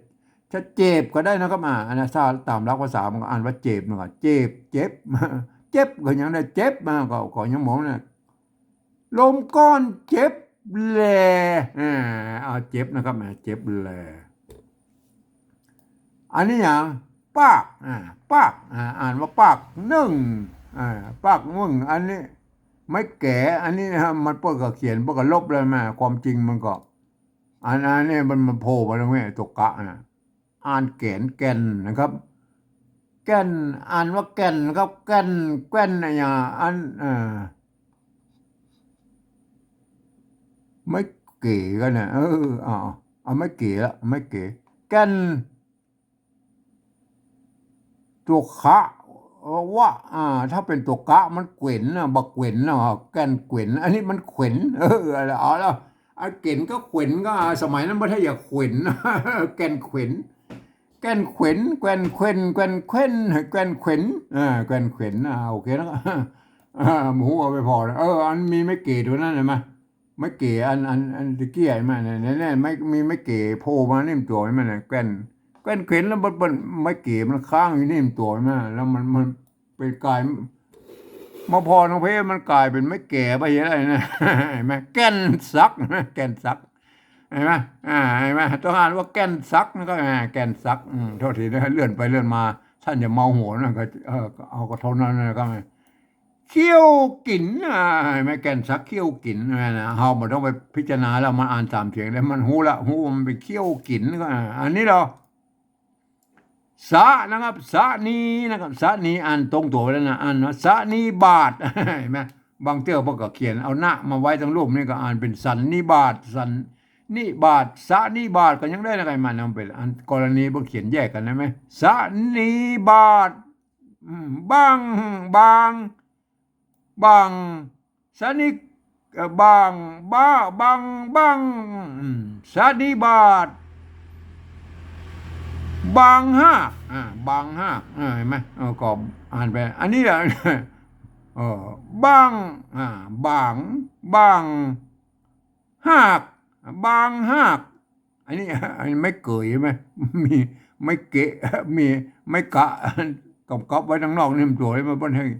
จะเจ็บก็ได้นะครับ อ่า อันนั้นถ้าต๋ามหลักภาษามันก็อ่านว่าเจ็บนะครับ เจ็บ เจ็บ เจ็บก็ยังได้ เจ็บมา ก็ ก็ยังมองนะ ลมก้อนเจ็บแล อ่า เอาเจ็บนะครับ อ่า เจ็บแล อันนี้หยัง ปาก อ่า ปาก อ่า อ่านว่าปากนึ่ง อ่า ปากนึ่ง อันนี้ไม้แก๋ อันนี้นะฮะ มันเปิ้นก็เขียน เปิ้นก็ลบเลยมา ความจริงมันก็ อัน อันนี้มัน มันโผล่มาตรงนี้ ตัวกะนะ อ่านแก๋น แก่นนะครับ แก่น อ่านว่าแก่นนะครับ แก่น แก่นนะอย่า อัน เอ่อ ไม้เก๋กั๋นนะ เออ เอา เอาไม้เก๋ละ ไม้เก๋ แก่น ตัวขะ วะ อ่า ถ้าเป๋นตั๋วกะมันเก๋นนะ บ่เก๋นนะ แก่นเก๋น อันนี้มันเข็น เออ เอาละ เอาละ ไอ้เก๋นกับเข็นก็ อ่า สมัยนั้นบ่ใจ้อยากเข็น แก่นเข็น แก่นเข็น แก่นเข็น แก่นเข็น แก่นเข็น อ่า แก่นเข็น อ่า โอเคนะ อ่า บ่ฮู้เอาไปผ่อนะ เออ อันมีไม้เก๋ตัวนั้นเห็นไหม ไม้เก๋อัน อัน อันตะกี้ไอ้มันเนี่ย เนี่ย เนี่ย ไม้ มีไม้เก๋โผล่มานิ่มตั๋วไอ้มันเนี่ย แก่น แก่นเข็น แล้วมัน มัน ไม้เก๋มันค้างอยู่นิ่มตั๋วไอ้มัน แล้วมัน มันเป๋นก๋าย มาผ่อน้องเพชรมันก๋ายเป๋นไม้แก๋ไปเหียอะไรนะ เห็นไหม แก่นสัก แก่นสัก เห็นไหม อ่า เห็นไหม ต้องอ่านว่าแก่นสักนะ ก็ อ่า แก่นสัก อืม โทษทีนะ เลื่อนไปเลื่อนมา ท่านอย่าเมาหัวนะ ก็ เออ ก็เอาก็เท่านั้นนะ ก็ เขี้ยวกิ๋น อ่า เห็นไหม แก่นสักเขี้ยวกิ๋น เห็นไหมนะ เฮาบ่ต้องไปพิจารณาแล้ว มันอ่านสามเสียงแล้ว มันฮู้ละ ฮู้ว่ามันเป๋นเขี้ยวกิ๋น ก็ อ่า อันนี้เหรอ สะนะครับ สะนีนะครับ สะนีอ่านตรงตั๋วไว้แล้วนะ อ่านว่าสะนีบาต เห็นไหม บางเตื้อเปิ้นก็เขียนเอานะมาไว้ตังลุ่มนี่ก็อ่านเป๋นสันนิบาต สันนิบาต สะนีบาตก็ยังได้นะ ไอ้มัน มันเป๋นอันกรณีเปิ้นเขียนแยกกั๋นได้ไหม สะนีบาต อืม บัง บาง บัง สะนี เอ่อ บัง บ้า บัง บัง อืม สะนีบาต บังฮาก อ่า บังฮาก เออ เห็นไหม เออ ก็อ่านไป อันนี้แหละ เออ บัง อ่า บัง บัง ฮาก บังฮาก อันนี้ อันนี้ไม้เก๋ยใช่ไหม มีไม้เก๋ะ มีไม้กะ กับกับไว้ตังนอกนิ่มตั๋วไอ้มันเปิ้นหื้อ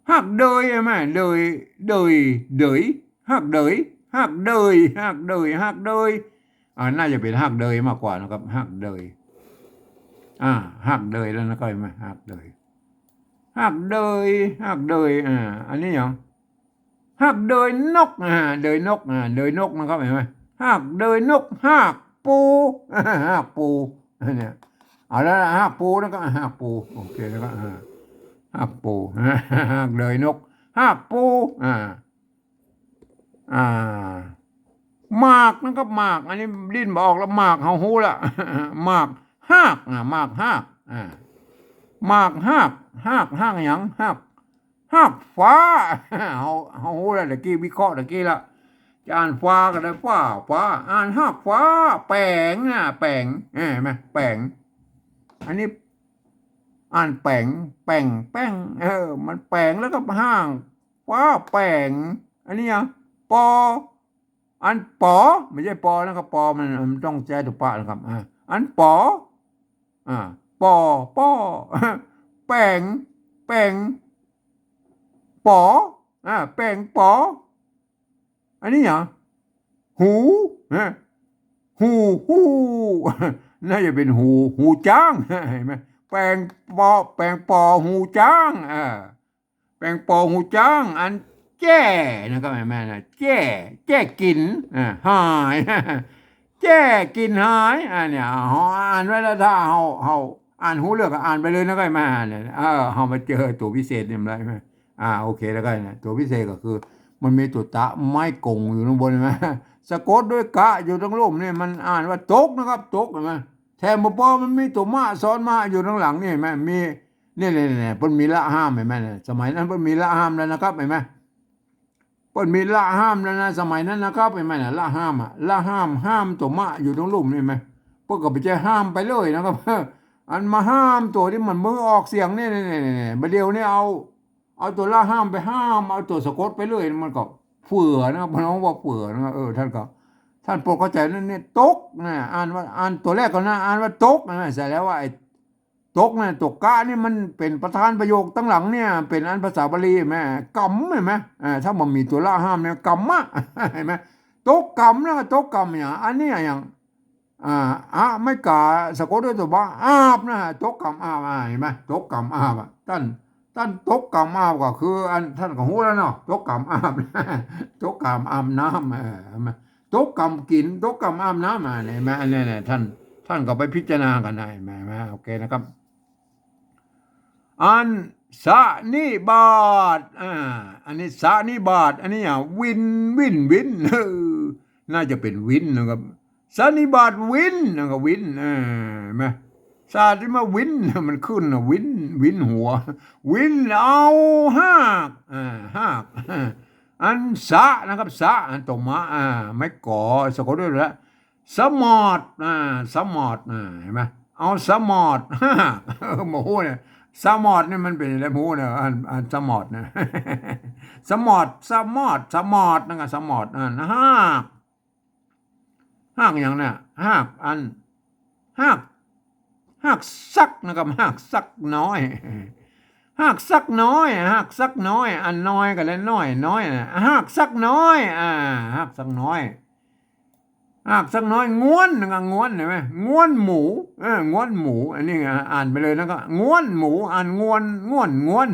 ฮากเดยใช่ไหม เดย เดย เดย ฮากเดย ฮากเดย ฮากเดย ฮากเดย อ่า น่าจะเป๋นฮากเดยมากกว่านะครับ ฮากเดย อ่า ฮากเดยแล้วนะ เข้าใจ๋ไหม ฮากเดย ฮากเดย ฮากเดย อ่า อันนี้หยัง ฮากเดยนก อ่า เดยนก อ่า เดยนกนะครับ เห็นไหม ฮากเดยนก ฮากปู ฮากปู เนี่ย เอาแล้วนะ ฮากปูนะครับ ฮากปู โอเคนะครับ อ่า ฮากปู ฮากเดยนก ฮากปู อ่า อ่า หมากนะครับ หมาก อันนี้ดิ้นบ่ออกแล้ว หมาก เฮาฮู้ละ หมากฮาก อ่า หมากฮาก อ่า หมากฮาก ฮาก ฮากหยัง ฮาก ฮากฟ้า เฮา เฮาฮู้แล้ว ตะกี้วิเคราะห์ตะกี้ละ จะอ่านฟ้าก็ได้ ฟ้า ฟ้า อ่านฮากฟ้า แป๋งนะ แป๋ง เห็นไหม แป๋ง อันนี้ อ่านแป๋ง แป๋ง แป๋ง เออ มันแป๋งแล้วก็ฮากฟ้าแป๋ง อันนี้อะ ปอ อันปอ ไม่ใช่ปอนะครับ ปอมัน มันต้องใจ๊ตั๋วปะนะครับ อ่า อันปอ อ่า ปอ ปอ แป๋ง แป๋ง ปอ อ่า แป๋งปอ อันนี้หยัง หู ฮะ หู หู น่าจะเป๋นหู หูจ๊าง เห็นไหม แป๋งปอ แป๋งปอหูจ๊าง อ่า แป๋งปอหูจ๊าง อันแจ้นะครับ เห็นไหมนะ แจ้ แจ้กลิ่น อ่า หาย แจ้กลิ่นหาย อ่า เนี่ย เฮาอ่านไว้แล้ว ถ้าเฮา เฮาอ่านฮู้เรื่องก็อ่านไปเลยนะ ก็มาเนี่ย เออ เฮามาเจอตั๋วพิเศษเนี่ย มันได้ไหม อ่า โอเค แล้วก็เนี่ย ตั๋วพิเศษก็คือ มันมีตั๋วตะไม้กงอยู่ตังบน เห็นไหม สะกดด้วยกะอยู่ตังลุ่มเนี่ย มันอ่านว่าตกนะครับ ตก เห็นไหม แถมบ่ปอ มันมีตั๋วมะซ้อนมะอยู่ตังหลังนี่ เห็นไหม มี เนี่ย เนี่ย เนี่ย เปิ้นมีละห้าม เห็นไหมเนี่ย สมัยนั้นเปิ้นมีละห้ามแล้วนะครับ เห็นไหม เปิ้นมีละห้ามแล้วนะ สมัยนั้นนะครับ เห็นไหมเนี่ย ละห้ามอะ ละห้าม ห้ามตั๋วมะอยู่ตังลุ่มนี่ เห็นไหม เปิ้นก็บ่ใจ้ห้ามไปเลยนะครับ อันมาห้ามตั๋วตี้มันบ่ออกเสียงเนี่ย เนี่ย เนี่ย เนี่ย บ่าเดี่ยวนี้เอา เอาตั๋วละห้ามไปห้าม เอาตั๋วสะกดไปเลย มันก็เฟื่อนะครับ เปิ้นฮ้องว่าเฟื่อนะครับ เออ ท่านก็ ท่านโปรดเข้าใจ๋นั่นเนี่ย ตกนะ อ่านว่า อ่านตั๋วแรกก่อนนะ อ่านว่าตกนะ เสร็จแล้วว่าไอ้ ตกเนี่ย ตั๋วกะนี่มันเป๋นประธานประโยคตังหลังเนี่ย เป๋นอันภาษาบาลีแม่ กำ เห็นไหม อ่า ถ้ามันมีตั๋วละห้ามเนี่ย กำมะ เห็นไหม ตกกำนะ ตกกำหยัง อันนี้หยัง อ่า อะ ไม้กา สะกดด้วยตั๋วบะ อาบนะ ตกกำอาบ อ่า เห็นไหม ตกกำอาบอะ ท่าน ท่านตกกำอาบก็คือ อัน ท่านก็ฮู้แล้วเนาะ ตกกำอาบ ตกกำอาบน้ำ เออ เห็นไหม ตกกำกิ๋น ตกกำอาบน้ำ อ่า เห็นไหม อันนี้เนี่ย ท่าน ท่านก็ไปพิจารณากั๋นได้ เห็นไหม เห็นไหม โอเคนะครับ อันสะนิบาต อ่า อันนี้สะนิบาต อันนี้อะ วิน วิน วิน เออ น่าจะเป๋นวินนะครับ สะนิบาตวิน นะครับ วิน เออ เห็นไหม สระที่มาวิน มันขึ้นน่ะ วิน วินหัว วินเอาฮาก อ่า ฮาก อันสะนะครับ สะ อันโตมะ อ่า ไม้ก๋อ สะกดด้วยละ สมอด อ่า สมอด อ่า หันก่อ เอาสมอด ฮาก บ่ฮู้เนี่ย สมอดนี่มันเป๋นอะไร บ่ฮู้เนี่ย อัน อันสมอดเนี่ย สมอด สมอด สมอด นั่นก็สมอด อ่า ฮาก ฮากหยังเนี่ย ฮากอัน ฮาก ฮากสักนะครับ ฮากสักน้อย ฮากสักน้อย ฮากสักน้อย อันน้อยก็ได้น้อย น้อยน่ะ ฮากสักน้อย อ่า ฮากสักน้อย ฮากสักน้อย ง้วนนะครับ ง้วน หันก่อ ง้วนหมู เออ ง้วนหมู อันนี้อ่านไปเลยนะครับ ง้วนหมู อ่านงวน ง้วน ง้วน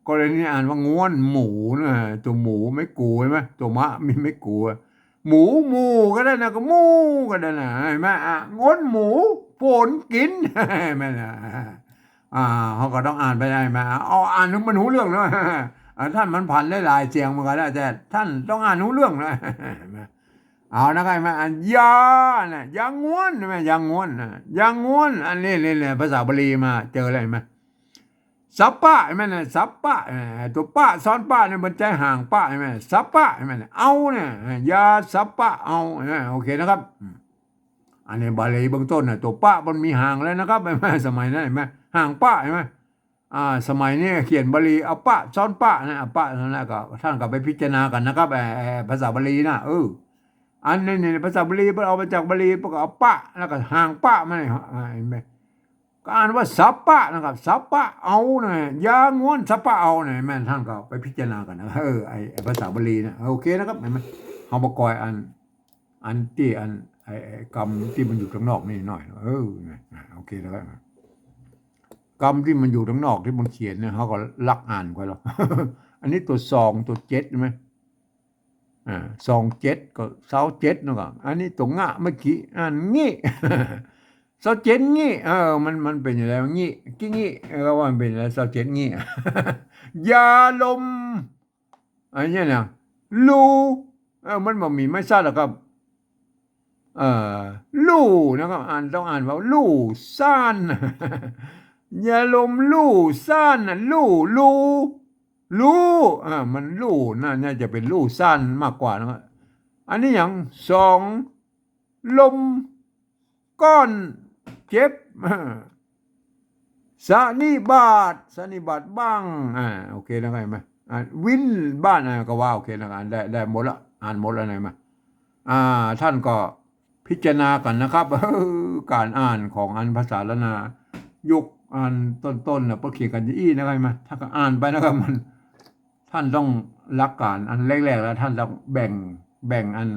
กรณีอ่านว่าง้วนหมูนะ ตัวหมูไม้กู หันก่อ ตัวมะมีไม้กู หมู หมู่ก็ได้นะ ก็หมู่ก็ได้นะ หันก่อ อ่ะ ง้วนหมู โผนกิ๋น หันก่อนะ อ่า เฮาก็ต้องอ่านไปได้ หันก่อ เอาอ่านหื้อมันฮู้เรื่องนะ อ่า ต้านมันผันได้หลายเสียงเหมือนกั๋นนะ แต่ต้านต้องอ่านฮู้เรื่องนะ หันก่อ เอานะครับ หันก่อ อันยาน่ะ ยาง้วน หันก่อ ยาง้วนน่ะ ยาง้วน อันนี้ นี่แหละ ภาษาบาลีมาเจอแล้ว หันก่อ สัปปะ หันก่อนะ สัปปะ เอ่อ ตัวปะซ้อนปะเนี่ยมันใจ๊หางปะ หันก่อ สัปปะ หันก่อนะ เอาเนี่ย ยาสัปปะเอา หันก่อ โอเคนะครับ อืม อันนี้บาลีเบื้องต้นน่ะ ตัวปะมันมีหางแล้วนะครับ หันก่อ สมัยนั้น หันก่อ หางปะ หันก่อ อ่า สมัยนี้เขียนบาลีเอาปะซ้อนปะนะ เอาปะนั่นแหละ ก็ต้านก็ไปพิจารณากั๋นนะครับ เอ่อ เอ่อ ภาษาบาลีน่ะ เออ อันนี้เนี่ย ภาษาบาลีเปิ้นเอามาจากบาลี เปิ้นก็เอาปะ แล้วก็หางปะมาเนี่ย อ่า หันก่อ ก็อ่านว่าสัปปะนะครับ สัปปะเอานะ ยาง้วนสัปปะเอานะ หันก่อ ต้านก็ไปพิจารณากั๋นนะ เออ ไอ้ ไอ้ภาษาบาลีน่ะ โอเคนะครับ หันก่อ เฮาบ่ก่อยอัน อันตี้อัน ไอ้ ไอ้กำตี้มันอยู่ตางนอกนี่หน่อย เออ นะ นะ โอเคนะครับ กำตี้มันอยู่ตางนอกตี้มันเขียนเนี่ย เฮาก็ลักอ่านไปแล้ว อันนี้ตัวสอง ตัวเจ็ด หันก่อ อ่า สองเจ็ด ก็ซาวเจ็ด หันก่อ อันนี้ตัวงะเมื่อกี้ อ่านงี้ ซาวเจ็ดงี้ เออ มัน มันเป๋นอย่างไรงะ กี้งี้ เออ ว่ามันเป๋นอย่างไรงะ ซาวเจ็ดงี้ ยาลม อันนี้นะ ลู่ เออ มันบ่มีไม้สั้นหรอกครับ เอ่อ ลู่นะครับ อ่าน ต้องอ่านว่าลู่ซ่าน ยาลมลู่ซ่านน่ะ ลู่ ลู่ ลู่ อ่า มันลู่น่ะ น่าจะเป๋นลู่ซ่านมากกว่านะครับ อันนี้หยัง สอง ลม ก้อน เจ็บ สันนิบาต สันนิบาตบั้ง อ่า โอเคนะครับ หันก่อ อ่า วินบ้าน อ่า ก็ว่าโอเคนะครับ ได้ ได้หมดละ อ่านหมดแล้ว หันก่อ อ่า ต้านก็พิจารณากั๋นนะครับ เออ ก๋านอ่านของอันภาษาล้านนา ยุคอันต้นๆ น่ะ เปิ้นเขียนกั๋นจะอี้นะครับ หันก่อ ต้านก็อ่านไปนะครับ มัน ต้านต้องหลักก๋านอันแรกๆ แล้ว ต้านต้องแบ่ง แบ่งอัน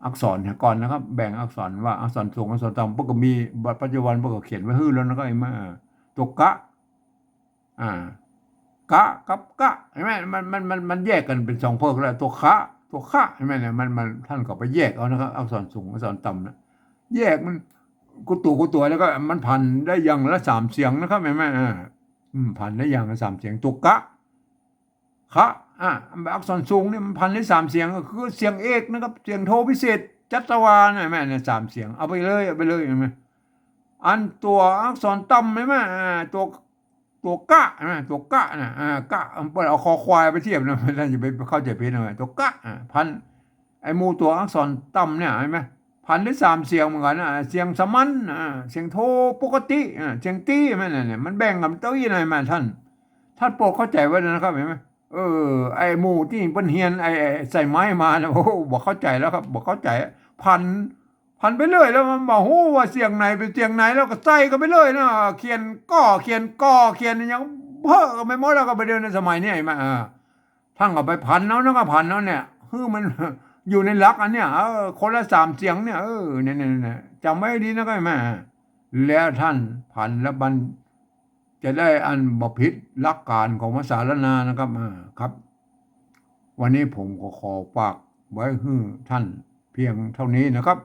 อักษรเหียก่อนนะครับ แบ่งอักษรว่าอักษรสูง อักษรต่ำ เปิ้นก็มี ปัจจุบันเปิ้นก็เขียนไว้หื้อแล้วนะครับ หันก่อ ตัวกะ อ่า กะกับกะ หันก่อ มัน มัน มัน มันแยกกั๋นเป๋นสองเผิกแล้ว ตัวคะ ตัวคะ หันก่อ เนี่ย มัน มัน ต้านก็ไปแยกเอานะครับ อักษรสูง อักษรต่ำน่ะ แยกมัน กู้ตั๋ว กู้ตั๋ว แล้วก็มันผันได้อย่างละสามเสียงนะครับ หันก่อ อ่า อืม ผันได้อย่างละสามเสียง ตัวกะ คะ อ่ะ อักษรสูงนี่มันผันได้สามเสียง ก็คือเสียงเอกนะครับ เสียงโทพิเศษ จัตวา หันก่อ เนี่ย สามเสียง เอาไปเลย เอาไปเลย หันก่อ อันตั๋วอักษรต่ำ หันก่อ อ่า ตั๋ว ตั๋วกะ หันก่อ ตั๋วกะน่ะ อ่า กะ เปิ้นเอาคอควายไปเทียบนะ ต้านจะไปเข้าใจ๋ผิดนะ ตั๋วกะ อ่า ผัน ไอ้หมู่ตั๋วอักษรต่ำเนี่ย หันก่อ ผันได้สามเสียงเหมือนกั๋นนะ เสียงสามัญ อ่า เสียงโทปกติ อ่า เสียงตี้ หันก่อ เนี่ย มันแบ่งกั๋นตี้นะ หันก่อ ต้าน ต้านโปรดเข้าใจ๋ไว้นะครับ หันก่อ เออ ไอ้หมู่ตี้เปิ้นเฮียน ไอ้ ไอ้ใส่ไม้มานะ โอ้โห บ่เข้าใจ๋แล้วครับ บ่เข้าใจ๋ ผัน ผันไปเรื่อยแล้วมันบ่ฮู้ว่าเสียงไหนเป๋นเสียงไหน แล้วก็ใส่กั๋นไปเรื่อยนะ เขียนก้อ เขียนกอ เขียนหยังเพ้อกั๋นไปหมดแล้ว ก็บ่าเดี๋ยวในสมัยนี้ หันก่อ อ่า ต้านก็ไปผันเอานะ ก็ผันเอาเนี่ย หื้อมันอยู่ในหลักอันเนี่ย เออ คนละสามเสียงเนี่ย เออ เนี่ย เนี่ย เนี่ย จ๋ำไว้ดีนะ ก็หันก่อ แล้วต้านผันแล้วมันจะได้อันบ่ผิดหลักก๋านของภาษาล้านนานะครับ อ่า ครับ วันนี้ผมก็ขอฝากไว้หื้อต้านเพียงเต้านี้นะครับ